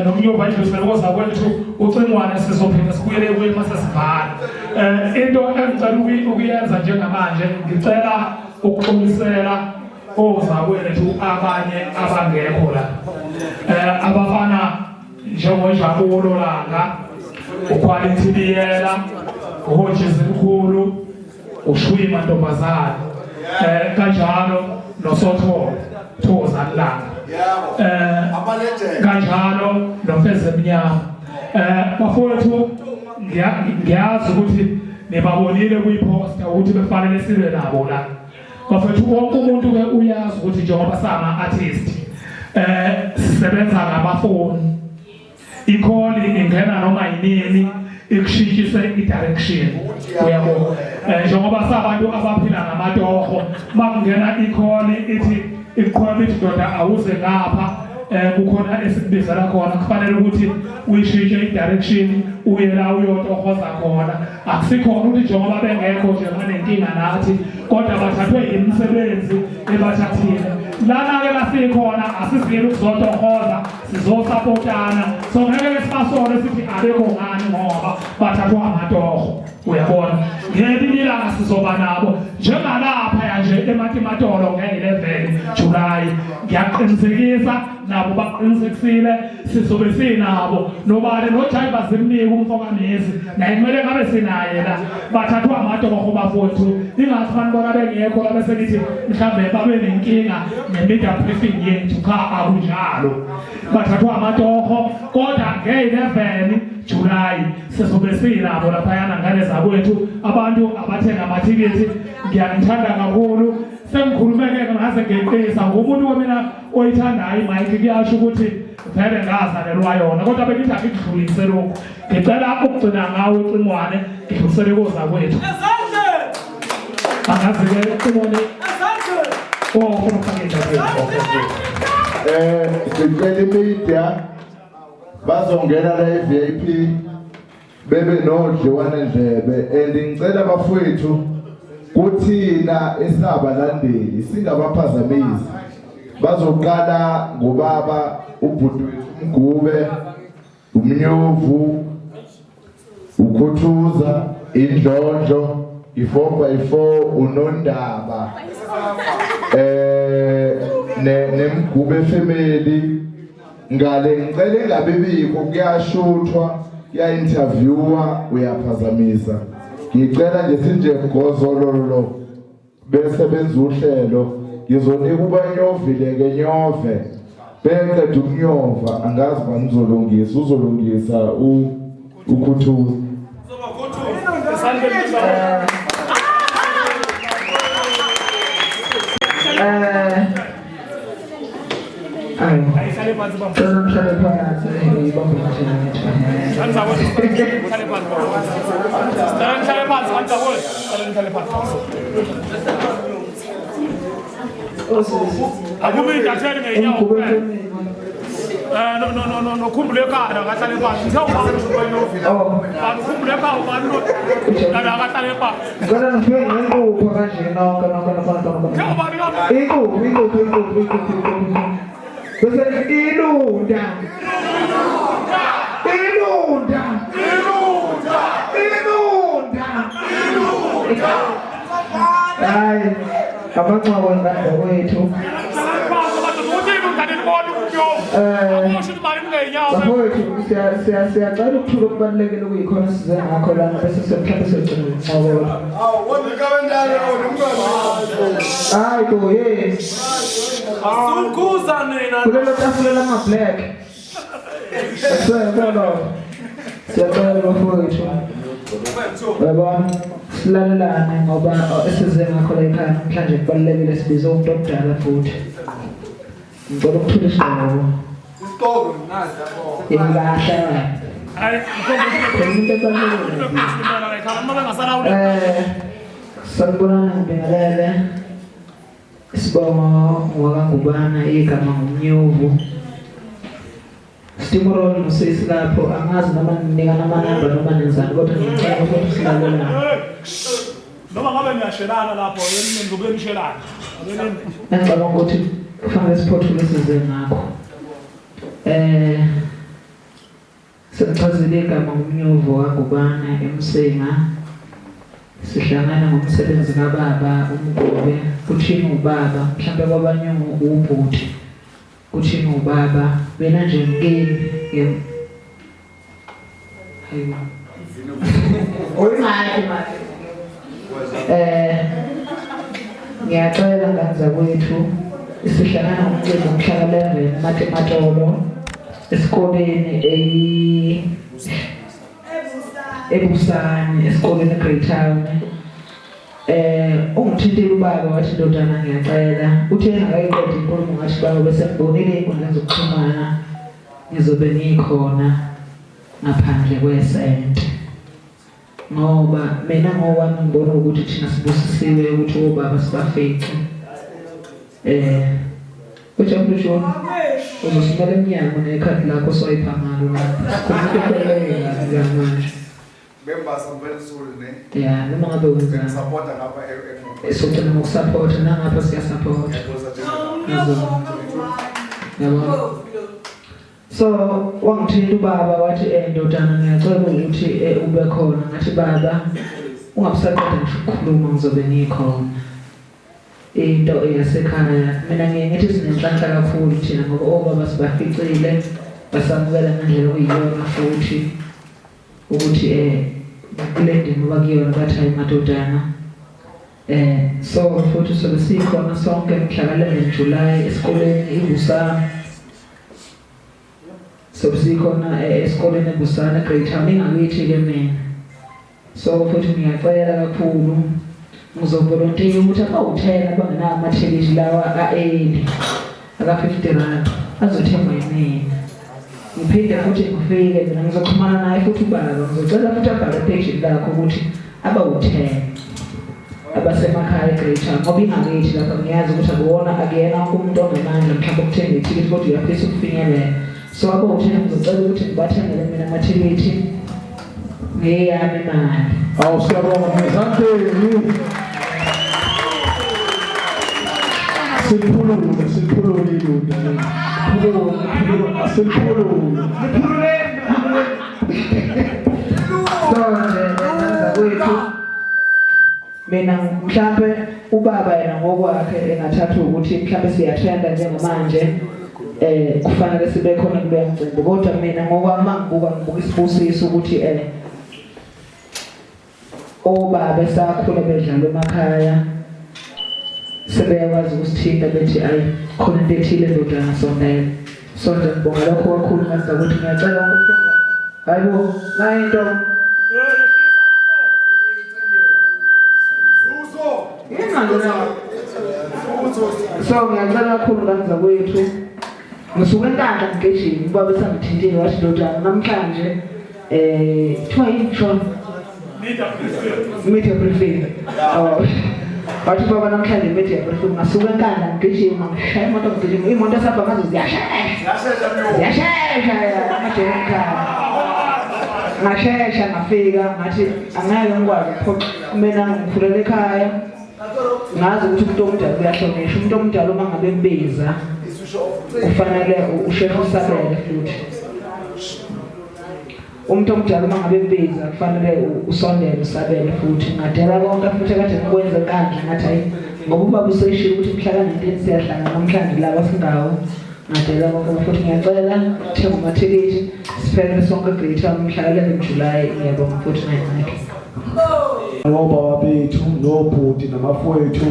nomnyovu ayidlulisele kozakwethu ucingwane sizophinda sibuyele kuye uma sesivala. Into engicela ukuyenza njengamanje ngicela ukuxolisela ozakwethu abanye abangekho la abafana njengoNjabulo Langa, uQuality Biyela, uHodges Mkhulu, uShwima Ntombazane, kanjalo noSotho Thokozani Langa, kanjalo noFeze Mnyama. Bafowethu ngiyazi ukuthi nibabonile kwiposter ukuthi befanele sibe nabo la. Bafowethu wonke umuntu ke uyazi ukuthi njengoba sama artist sisebenza ngamafoni, ikholi ingena noma yinini ikushintshise i-direction, uyabo. Njengoba sabantu abaphila ngamatoho, makungena ikholi ithi iqhweba ithi ndoda awuze ngapha, kukhona esikubizela khona, kufanele ukuthi uyishintshe i-direction uye la uyotohoza khona. Akusikhona ukuthi njengoba bengekho nje banenkinga nathi, kodwa bathathwe imisebenzi ebathathile. Lana-ke lasikhona asizile ukuzotohoza, sizosapotana. So ngeke sibasole sithi abekho ngani ngoba bathathwa amatoho, uyabona. Ngelinye ilanga sizoba nabo njengalapha nje eMatimatolo nge-11 July, ngiyaqinisekisa nabo baqinisekisile sizobe sinabo. Nobani noJaiva zimnike umfokamezi naye kumele ngabe sinaye la. Bathathwa amatoho bafowethu, ingathi banibona bengekho la bese nithi mhlambe babe nenkinga ne-media briefing yethu. Cha, akunjalo, bathathwa amatoho, kodwa nge-11 July sizobe sinabo laphayana ngane zakwethu. Abantu abathenga amathikithi ngiyanithanda kakhulu, sengikhulume-ke ngaze ngeqisa ngumuntu wamina oyithandayo imayikhi, kuyasho ukuthi vele ngazalelwa yona, kodwa bengithi angikudlulise lokhu. Ngicela ukugcina ngawe Cingwane, ngidlulisele kozakwethu. Angazi-ke Cingwane ofuna ukufaka indaba. Sicela imedia bazongena la e-VIP bebe nodliwane ndlebe, and ngicela bafowethu kuthina esabalandeli singabaphazamisi. Bazoqala ngobaba ubhuti wethu uMgube, umnyovu, ukhuthuza, indlondlo, i-4x4, unondaba, nemgube family. Ngale ngicela engabe bikho kuyashuthwa, kuya-interviewa, uyaphazamisa. Ngicela nje sinje gozololo bese benza uhlelo. Ngizonika ubanyovile-ke nyove, beqeda ukunyova angazi bani uzolungisa, uzolungisa ukhuthuza. Ayihlale phansi baba. Cela nihlale phansi, ibambe nje. Ngane zakwethu, nihlale phansi baba. Sicela nihlale phansi ngane zakwethu. Sicela nihlale phansi. Akube intatheli ngeenyawo kuphela. No no no no nokhumbule ekhaya akahlale phansi. Ngithe ubani ubani ukhumbule ekhaya ubani lo. Lana akahlale phansi. Ngicela nifike ngenkupho kanje nonke nonke nonke nonke. Ngithe ubani ka Inkupho inkupho inkupho inkupho inkupho. Bese ilunda. Ilunda. Ilunda. Ilunda. Ilunda. Hayi, abangcwabo ngane kwethu. Bafowethu siyacela ukuthula okubalulekile okuyikhona size ngakho lana bese mhlawumbe siyogcina ngokuncokola. Awu, wona kabendalo nomntwana. Hayi bo yey. Sukhuza nina. Kulelo tafula lama-black. Siyabona. Siyacela bafowethu. Uyabona? Silalelane ngoba esize ngakho la ekhaya namhlanje kubalulekile, sibize umuntu omdala futhi. Ngicela ukuthula isigqoko. Isigqoko nazi lapho. Yekahle. Hayi, Khona into ebalulekile. Sanibonani, ngibingelele. Isibongo ngwakaNgubana, igama nguMnyovu. Stimorol nosisi lapho angazi noma ninikana amanamba noma nenzani kodwa ngiyacela ukuthi silalelane. Noma ngabe niyashelana lapho nizobuye nishelane. Ngicabanga ukuthi kufanele siphothule size ngakho. Selichazile igama ngumnyovo kaNgubane eMsinga. Sihlangana ngomsebenzi kababa uMgobe kuthini ubaba mhlampe kwabanye ubhuti kuthini ubaba mina nje ngikini hayibo uyingakhi manje ngiyacela ngane zakwethu sihlangana ngomcimbi ngomhla ka-11 Matematolo esikoleni eBusani esikoleni eGreytown. Ungithintile ubaba wathi ndodana ngiyacela uthe engakayiqedi inkulumo ngathi baba bese ngibonile ey'nkundleni zokuxhumana ngizobe ngikhona ngaphandle kwesente. Ngoba mina ngokwami ngibona ukuthi thina sibusisiwe ukuthi obaba sibafice. Ujabule John uzosimela emnyango nekhadi lakho swipe ngalo lapho. Sikhuluma into ebaluleke manje. Members I'm very sorry ne. Yeah, noma ngabe wenzani. Supporter ngapha emuva. Sogcina ngokusupport nangapha siyasupport. Yabo. So wangithinta ubaba wathi ndodana ngiyacela ukuthi ube khona ngathi baba ungabusaqeda ngisho ukukhuluma ngizobe ngikhona. Into eyasekhaya mina ngiye ngithi sinenhlanhla kakhulu thina ngoba obaba sibaficile basamukela ngendlela okuyiyona futhi ukuthi kule ndima bakuyona bathi hayi madodana. So futhi sobe sikhona sonke mhla ka-11 July esikoleni iBusana. Sobe sikhona esikoleni eBusana Greytown ingakithi ke mina. So futhi ngiyacela kakhulu ngizovolontiya ukuthi abawu-10 abangenawo amathikithi lawa a-80 aka-50 rand azothengwa yimina. Ngiphinde futhi ngifike mina ngizoxhumana naye futhi ubaba ngizocela futhi abhale epagini lakho ukuthi abawu-10 abasemakhaya eGreytown ngoba ingakithi lapha ngiyazi ukuthi akuwona akuyena wonke umuntu onamandla mhlawumbe okuthenga ithikithi kodwa uyafisa ukufinyelela. So abawu-10 ngizocela ukuthi ngibathengele mina amathikithi ngeyami imali. Awu siyabonga mzanteni. Siphulule siphulule ilunga. Siphulule. So nje zakwethu mina mhlambe ubaba yena ngokwakhe engathatha ukuthi mhlambe siyatrenda njengamanje kufanele sibe khona kuloya mcimbi kodwa mina ngokwami mangibuka ngibuka isibusiso ukuthi obaba esakhula bedlala emakhaya sebeyakwazi ukusithinta bethi ayi khona into ethile ndodana sondela. So nje ngibonga lokho kakhulu ngazi ukuthi ngiyacela wonke umuntu hayibo nayi into So ngiyacela kakhulu ngane zakwethu ngisuke eNkandla ngigijima ubaba esangithintile wathi ndodana namhlanje kuthiwa yini John media briefing. Oh wathi baba namhlanje media briefing ngasuka eNkandla ngigijima ngishaya imoto ngigijima imoto esihamba ngazo ziyashesha ziyashesha amajerikhani ngashesha ngafika ngathi angeke ngikwazi ukuphoxa mina ngikhulele ekhaya ngazi ukuthi umuntu omdala uyahlonishwa umuntu omdala uma ngabe embiza kufanele usheshe usabele futhi umuntu omdala uma ngabe embiza kufanele usondele usabele futhi ngadela konke futhi kade ngikwenze kanje ngathi hayi ngoba ubaba useshilo ukuthi mhla ka-19 siyahlangana namhlanje la kwasindawo ngadela konke futhi ngiyacela thenga amathikithi siphele sonke Greytown mhla ka-11 July ngiyabonga futhi nayinike. Obaba bethu nobhuti nabafowethu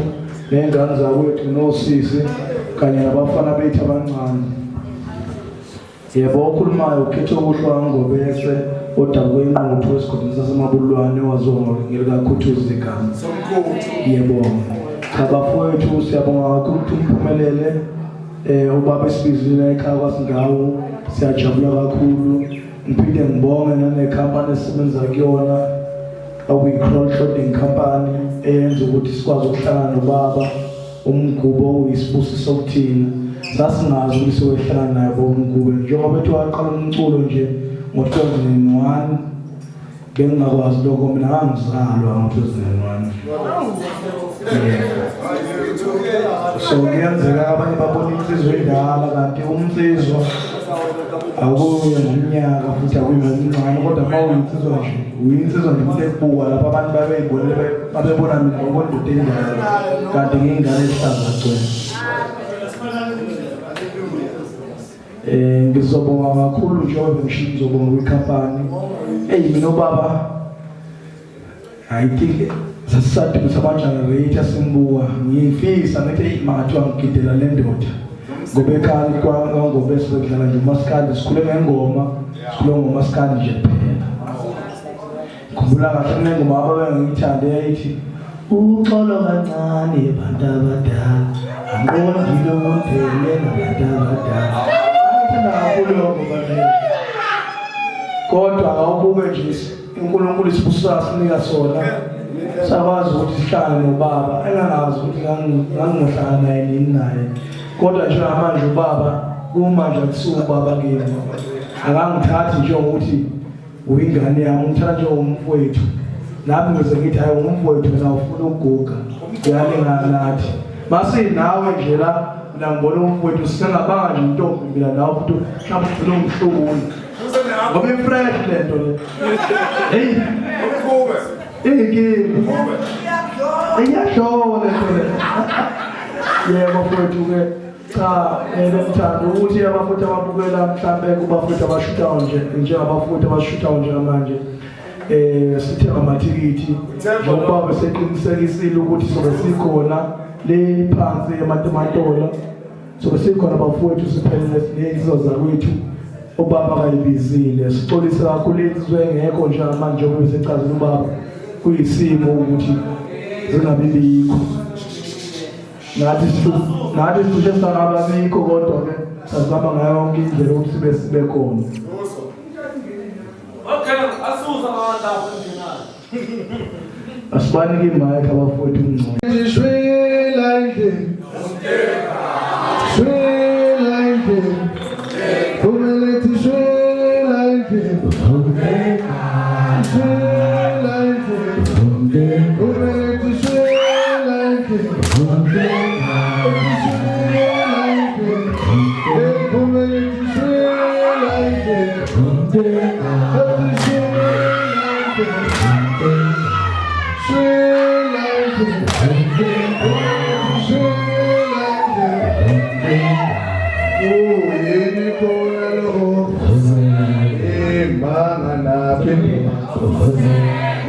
ney'ngane zakwethu nosisi kanye nabafana bethu abancane. Yebo okhulumayo ukhethe okuhle Ngobese odabuka eNquthu esigodini saseMabulwane waziwa ngelikaKhuthuza igama. Yebo. Cha bafowethu siyabonga kakhulu ukuthi umphumelele ubaba esibizile ekhaya kwaSindawo siyajabula kakhulu. Ngiphinde ngibonge nanekhampani esisebenza kuyona okuyi-Kroll Clothing Company eyenza ukuthi sikwazi ukuhlangana nobaba uMgubo uyisibusiso kuthina. Sasingazi ukuthi sowehlala naye boMgube njengoba ethi waqala umculo nje ngo-2001 bengingakwazi lokho mina ngangizalwa ngo-2001. So kuyenzeka abanye babona insizwa endala kanti umnsizwa akuye ngomnyaka futhi akuye ngomncane kodwa uma uyinsizwa nje uyinsizwa nje umuntu ekubukwa lapho abantu babeyibonele babebona mina ngibona indoda endala kanti ngiyingane ehlaza cwele. Ngizobonga kakhulu njengoba ngisho ngizobonga kwikhampani. Eyi mina ubaba I think sasisadumisa ama-generator simbuka ngifisa ngithi eyi mangathiwa ngigidela le ndoda ngoba ekhaya kwangobe sizodlala nje umasikandi sikhule ngengoma sikhule ngomasikandi nje kuphela. Khumbula kahle kunengoma ababengiyithande yayithi uxolo kancane bantu abadala anqondile ukudele nabantu abadala. Ngithanda kakhulu leyo ngoma leyo. Kodwa awubuke nje uNkulunkulu isibusiso asinika sona sakwazi ukuthi sihlangane nobaba engangazi ukuthi ngangingohlangana naye nini naye kodwa njengamanje ubaba kumanje akusuka ubaba kimi akangithathi njengokuthi uyingane yami ungithatha njengomfowethu nami ngize ngithi hayi ungumfowethu mina ufuna ukuguga uyalingana nathi masinawe nje la mina ngibona umfowethu singabanga nje intombi mina nawe futhi mhlawumbe ugcine ungihlubula ngoba ifresh le nto le heyi iyinkinga iyashowa le nto le. Yebo mfowethu-ke cha bengithanda ukuthi abafowethu ababukela mhlambe kubafowethu abashuthayo nje njengabafowethu abashuthayo njengamanje sithenga amathikithi njengoba beseqinisekisile ukuthi sobe sikhona le phansi ematomatola sobe sikhona bafowethu siphelele ney'nsizwa zakwethu ubaba kayibizile. Sixolise kakhulu insizwa engekho njengamanje njengoba besechazile ubaba kuyisimo ukuthi zingabi bikho nathi nathi sisho sangababikho kodwa-ke sazama ngayo yonke indlela ukuthi sibe sibe khona. Okay, asusa abantu lapho endlini. Asibanike imayikhi abafowethu ungcono. Shwela endlini. Shwela endlini. Kumele shwela endlini. Shwela endlini. Kumele shwela endlini. Shwela endlini. Kumele shwela endlini. Shwela endlini. Shwela endlini. Uyini khona lokho? Imanga naphi?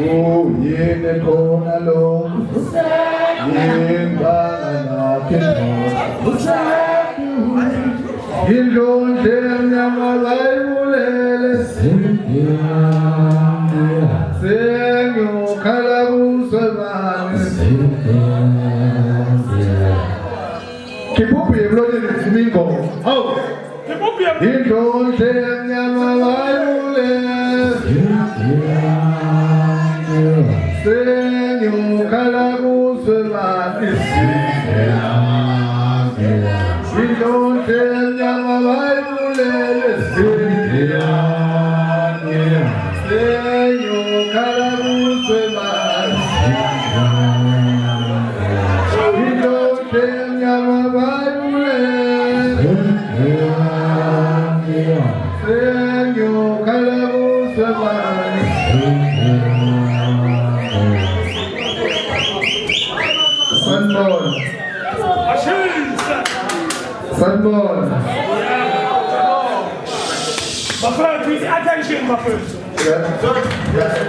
Uyini khona lokho? Imanga naphi? Indlondle emnyama bayibulele sengiyokhala kusemane. Khipha emlonyeni ngivuma ingoma. Hawu. Indlondle emnyama bayibulele sengiyokhala kusemane. Indlondle emnyama bayibulele sengiyokhala kusemane. Indlondle emnyama bayibulele sengiyokhala kusemane. Sanibona. Sanibona. Bafowethu, i-attention bafowethu.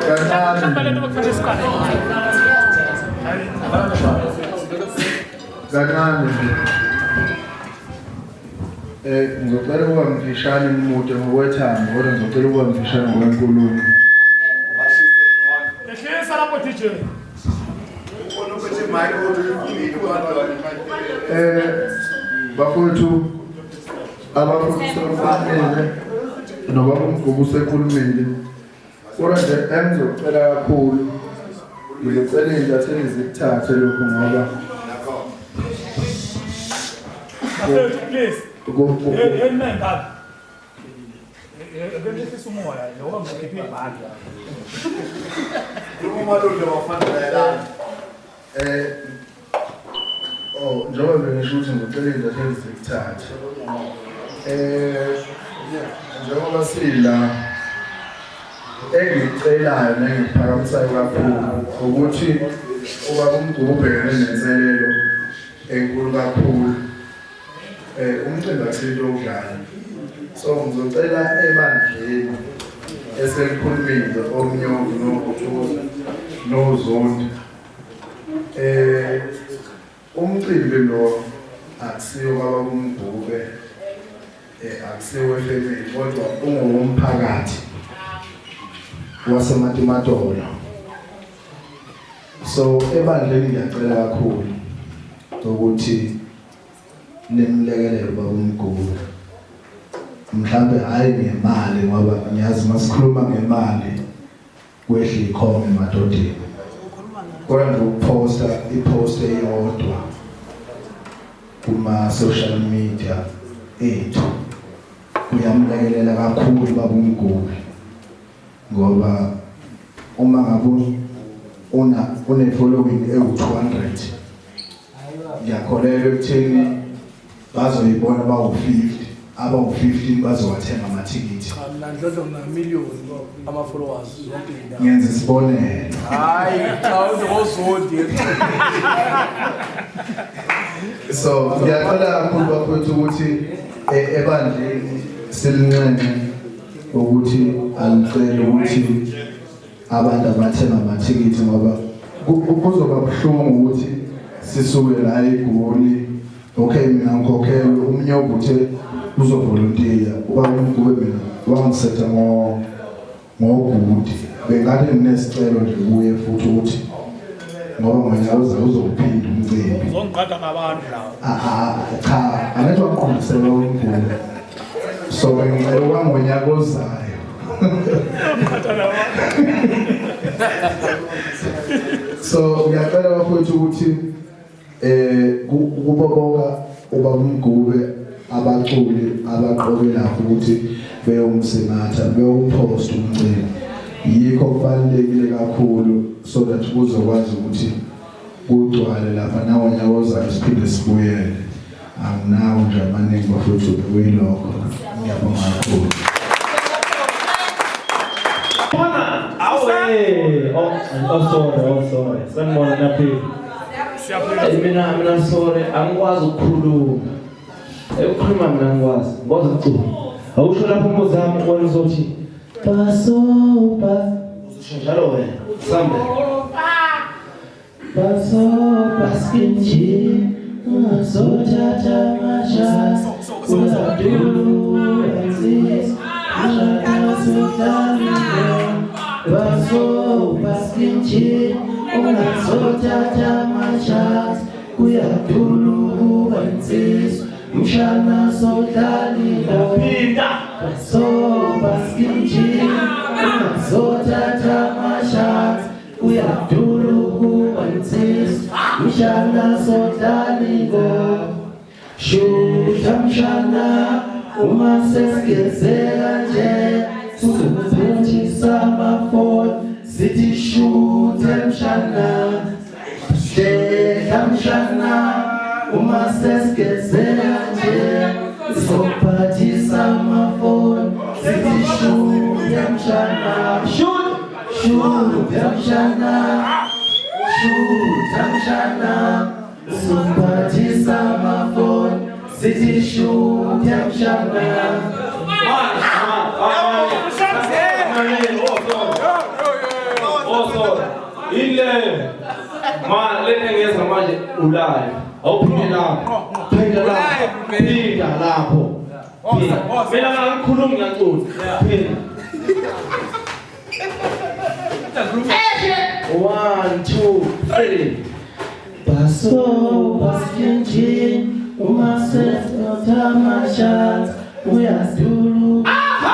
Kancane. Kancane nje. Ngizocela ukuba mfishane umude ngokwethando kodwa ngizocela ukuba mfishane ngokwenkulumo. Ehlisa lapho DJ. Bafowethu abafowethu sebekhulumile nobaba uMgubu usekhulumile kodwa nje engizocela kakhulu ngizocela iy'ntatheli zikuthathe lokhu ngoba Bafethu please. Hey man baba. Ake umoya ngoba ngikhiphe ibhandi. Umalunde bafana layelana. Oh, njengoba bengisho ukuthi ngicela into ezikuthatha. Njengoba sila engicelayo nengiphakamisayo kakhulu ukuthi ubaba uMgube ubhekene nenselelo enkulu kakhulu. Umcimbi akusiyinto yokudlala. So ngizocela ebandleni eselikhulumile omnyovu nokuthula nozondi. Umcimbi lo akusiyo baba uMgube, akusiyo wefamily kodwa ungowomphakathi waseMatimatolo. So ebandleni ngiyacela kakhulu ukuthi nimlekelele baba uMgube. Mhlambe hayi ngemali ngoba ngiyazi masikhuluma ngemali kwehla ikhome emadodeni. Kodwa nje ukuphosta ipost eyodwa kuma social media ethu kuyamlekelela kakhulu baba uMgube, ngoba uma ngabe una une following ewu-200 ngiyakholelwa ekutheni bazoyibona bawu-50, abawu-15 bazowathenga amathikithi. Cha mina ndlodlo ngina million ama followers zonke indawo. Ngenza isibonelo. Hayi cha uzozondi. So ngiyacela kakhulu bafowethu ukuthi ebandleni silinxenxe ukuthi alicele ukuthi abantu abathenga amathikithi, ngoba kuzoba buhlungu ukuthi sisuke la eGoli. Okay, mina ngikhokhelwe umnyovu uthe uzovolontiya, ubaba uMgube mina wangisetha ngogudi. Bengade nginesicelo nje kuye futhi ukuthi ngoba ngonyaka ozayo uzowuphinda umcimbi. Uzongiqhatha ngabantu lawo. Cha, angithi waqondisela uMgube. So ngicela kwangonyaka ozayo. So ngiyacela bafowethu ukuthi kubo bonke ubaba uMgube abaculi abaqoke lapho ukuthi beyomsingatha beyompost umcimbi. Yikho kubalulekile kakhulu so that kuzokwazi ukuthi kugcwale lapha nangonyaka ozayo siphinde sibuyele. Anginawo nje amaningi bafowethu kuyilokho. Ngiyabonga kakhulu. Oh sorry. Sanibona naphila. Siyaphila. Mina sorry, angikwazi ukukhuluma. Ukukhuluma mina angikwazi. Ngikwazi ukucula. Awusho lapho umbuzo wami wena uzothi baso ba uzosho njalo wena. Sambe. Baso baskinji ungasothatha amasha uzadulu enzis baso baskinji ungasothatha amasha kuyadulu enzis mshana sodlalile phinda baso baskinji ungasothatha amasha kuyadulu enzis mshana sodlalile shusha mshana uma sesigezeka nje sizophuthisa amafoni sithi shuthe mshana hlehla mshana uma sesigezeka nje sizophathisa amafoni sithi shuthe mshana shuthe mshana shuthe mshana sizophathisa amafoni sithi shuthe mshana. Ile ma lena ngeza manje ulive awuphinde lapho phinda lapho phinda lapho mina ngikhuluma ngiyacula phinda 1 2 3 baso baskinji uma sesotha amasha uyadulu aha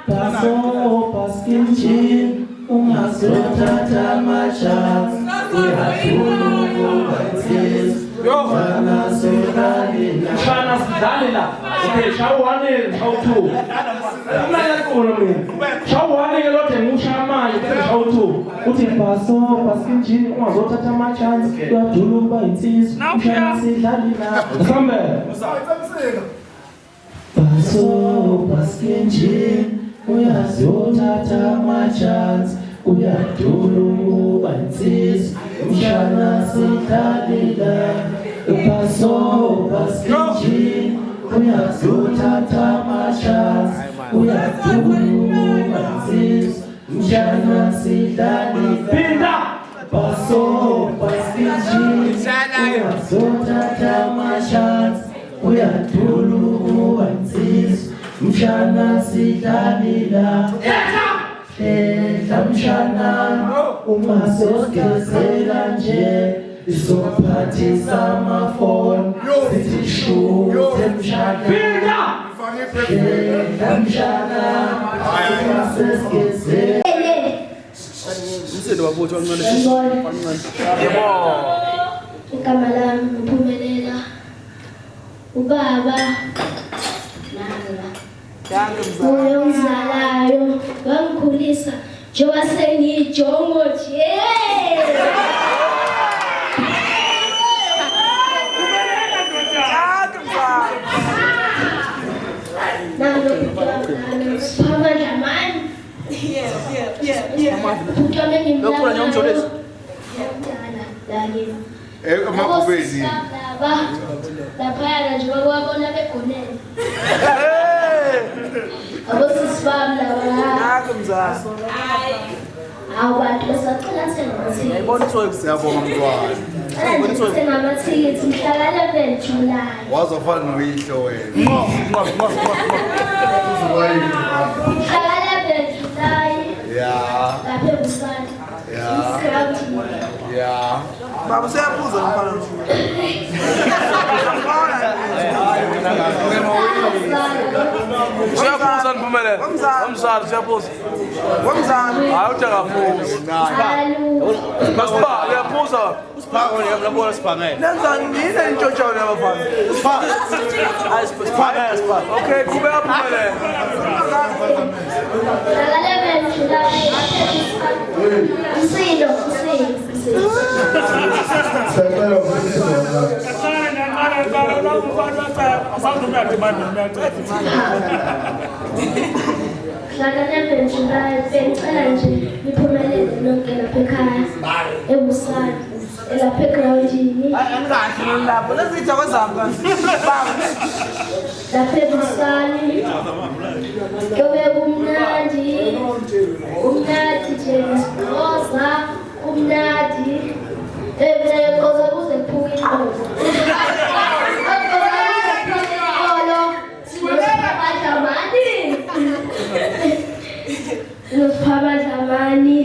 Baso baskinji Uyazothatha ama-chance uyadlula insizwa mshana sidlale la. Mshana sidlale la. Okay, shawu 1, shawu 2. Mina mina. Shawu 1 ke lodwa ngiwushaya manje bese shawu 2. Uthi baso baskinjini ungazothatha ama-chance uyadlula ukuba insizwa mshana sidlale la. Sambe. Baso baskinjini uyazothatha ama-chance uyadlula ukuba insizwa mshana sidlale la. Baso baskinjini uyazothatha ama-chance uyadlula ukuba insizwa mshana sidlale la. Phinda. Baso baskinjini uyazothatha ama-chance uyadlula ukuba insizwa mshana sidlale la. Hlehla mshana uma sosigezela nje sophathisa amafoni sithi shuthe mshana. Phinda. Hlehla mshana uma sosigezela. Igama lami Mpumelela, ubaba nanga uye ongizalayo wangikhulisa njengoba sengiyijongo nje. Nalo Siphamandla mani. Ubhuti wami engimlalayo mdala la kimi. Emagubeni. Laba laphayana nje babona begonele. Abosisi bami laba. Hawu bantu besacela thenga amathikithi. Siyabonga mntwana. Cela nje thenga amathikithi mhla ka-11 July. Wazofana noyihlo wena. Mhla ka-11 July Yeah. lapha eBusana. Yeah. Ground. Yeah. Baba useyaphuza mfana. Usiyaphuza Mpumelelo. Umzali usiyaphuza. Womzali. Hayi uthi akaphuzi. Masipha uyaphuza. Nenzani yini entshontshayo nabafana? Okay, qhubeka Mpumelelo. Mhla ka-11 July lapha eBusana. Umsindo, umsindo, umsindo. Siyacela ukuthi Mhla ka-11 July bengicela nje niphumelele nonke lapha ekhaya eBusana lapha egrawundini Angikahle lapho. Lezitha kwezami kanti. lapha eBusani kuyobe kumnandi, kumnandi nje nesiXhosa kumnandi. Mina ngixoza kuze kuphuke iqolo. Ngixoza kuze kuphuke iqolo. Sinosiphamandlamani. Sinosiphamandlamani.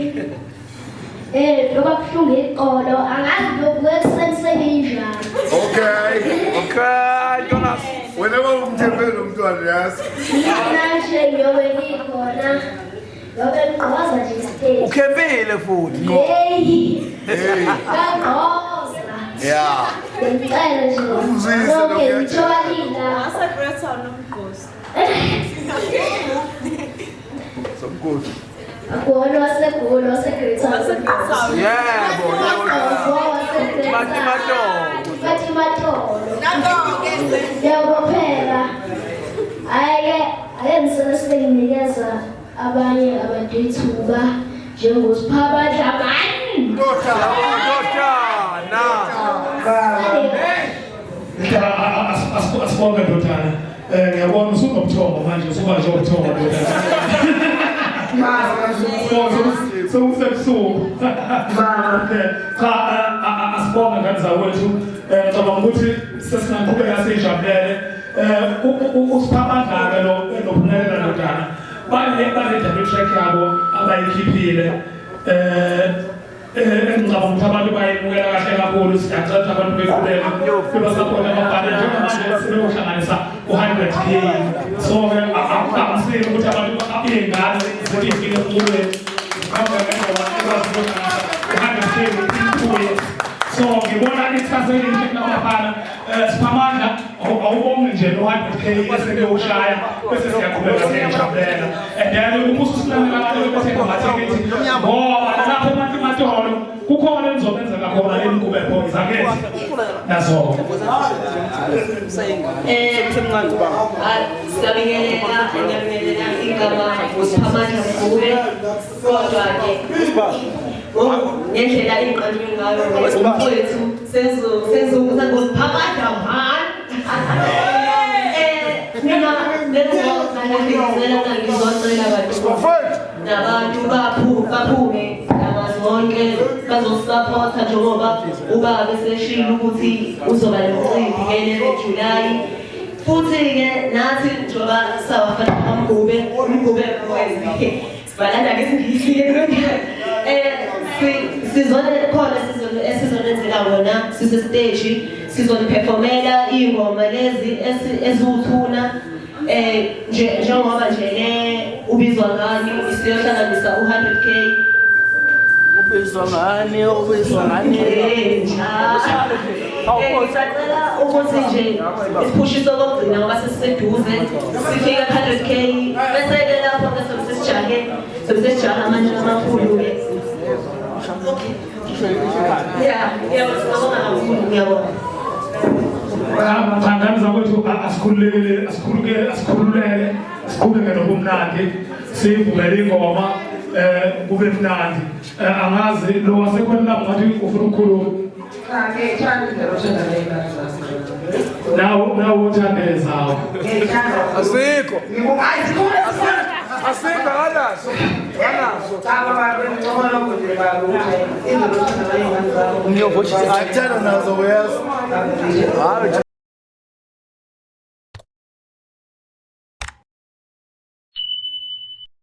Noma kubuhlungu iqolo angazi ngiyovuka ekuseni senginjani. Okay. Okay, Jonas. Wena umthembele umntwana yazi. Mina nje ngiyobe ngikhona. Ngiyobe ngigqoza nje isiteji. Ukhempile futhi. Hey. Hey. Ngagqoza. Yeah. Ngicela nje. Umzwise Nonke lokhu. ngitholile. Somkhosi. Akuwona waseGoli waseGreat Town. Yebo, yebo. Matimatolo. Matimatolo. Yabo phela. Hhayi-ke ake ngisele senginikeza abanye abantu ithuba njengosiphamandlamani. Ndodana. Asibonge ndodana. Ngiyabona usunobuthongo manje usuba nje ubuthongo ndodana. Sekusebusuku. Cha asibonge ngane zakwethu. Ngicabanga ukuthi sesingaqhubeka siyijabulele. Usiphamandla-ke lo nophumelela ndodana. Bane-double track yabo abayikhiphile. Engicabanga ukuthi abantu bayibukela kahle kakhulu. Siyacela ukuthi abantu beqhubeke bebasapota amabhale njengamanje sebeyohlanganisa u-100K. So-ke akuvamisile ukuthi abantu iy'ngane zifike emculweni. Siphamandla ngengoma ekwazi ukuhlanganisa u-100K within 2 years. So ngibona ikusasa elihle kulabafana. Siphamandla, awubonge nje lo 100K esebewushaya, bese siyaqhubeka siyajabulela. And then uma ususilalela abantu bethenga amathikithi, ngoba lapho eMatimatolo kukhona enizobenzeka khona le Mgube Boys, angithi nazo. Siyabingelela, ngiyabingelela. Igama uSiphamandla Mgube, kodwa-ke ngendlela engiqanjwe ngayo umfowethu sengusiphamandla man. Mina bengizocela ngizocela abantu nabantu baphume zonke bazosupporta, njengoba ubaba eseshilo ukuthi uzoba nomcimbi nge-11 July. Futhi-ke nathi njengoba sawafana kaMgube, uMgube Boys, sibalanda ngesiNgisi-ke, sizone khona esizonenzela wona sise-stage, sizoniperformela iy'ngoma lezi eziwuthuna, nje njengoba nje le ubizwa ngani isiyohlanganisa u-100K. Ubizwa ngani? Ubizwa ngani? Ngisacela ukuthi nje isiphushiso kokugcina, ngoba sesiseduze sifika ku-100K, bese-ke lapho-ke sobe sesijahe, sobe sesijaha amanye amakhulu-ke. Okay, ya, ngiyabonga kakhulu, ngiyabonga. Thandani zakwethu, asikhululeke, asikhululeke, asikhululeke, siqhubeke nobumnandi, sivumele ingoma kube mnandi. Angazi lo wasekhona lapho ngathi ufuna ukukhuluma. Cha, ngiyayithanda indlela othanda ngayo ingane zami. Nawo uthande zawo. Ngiyayithanda. Asikho. Hayi, sikhona. Asikho, akanazo. Akanazo. Cha baba, ngincoma lokho nje baba, ukuthi indlela othanda ngayo ingane zami. Ngithanda nazo, uyazi. Hayi.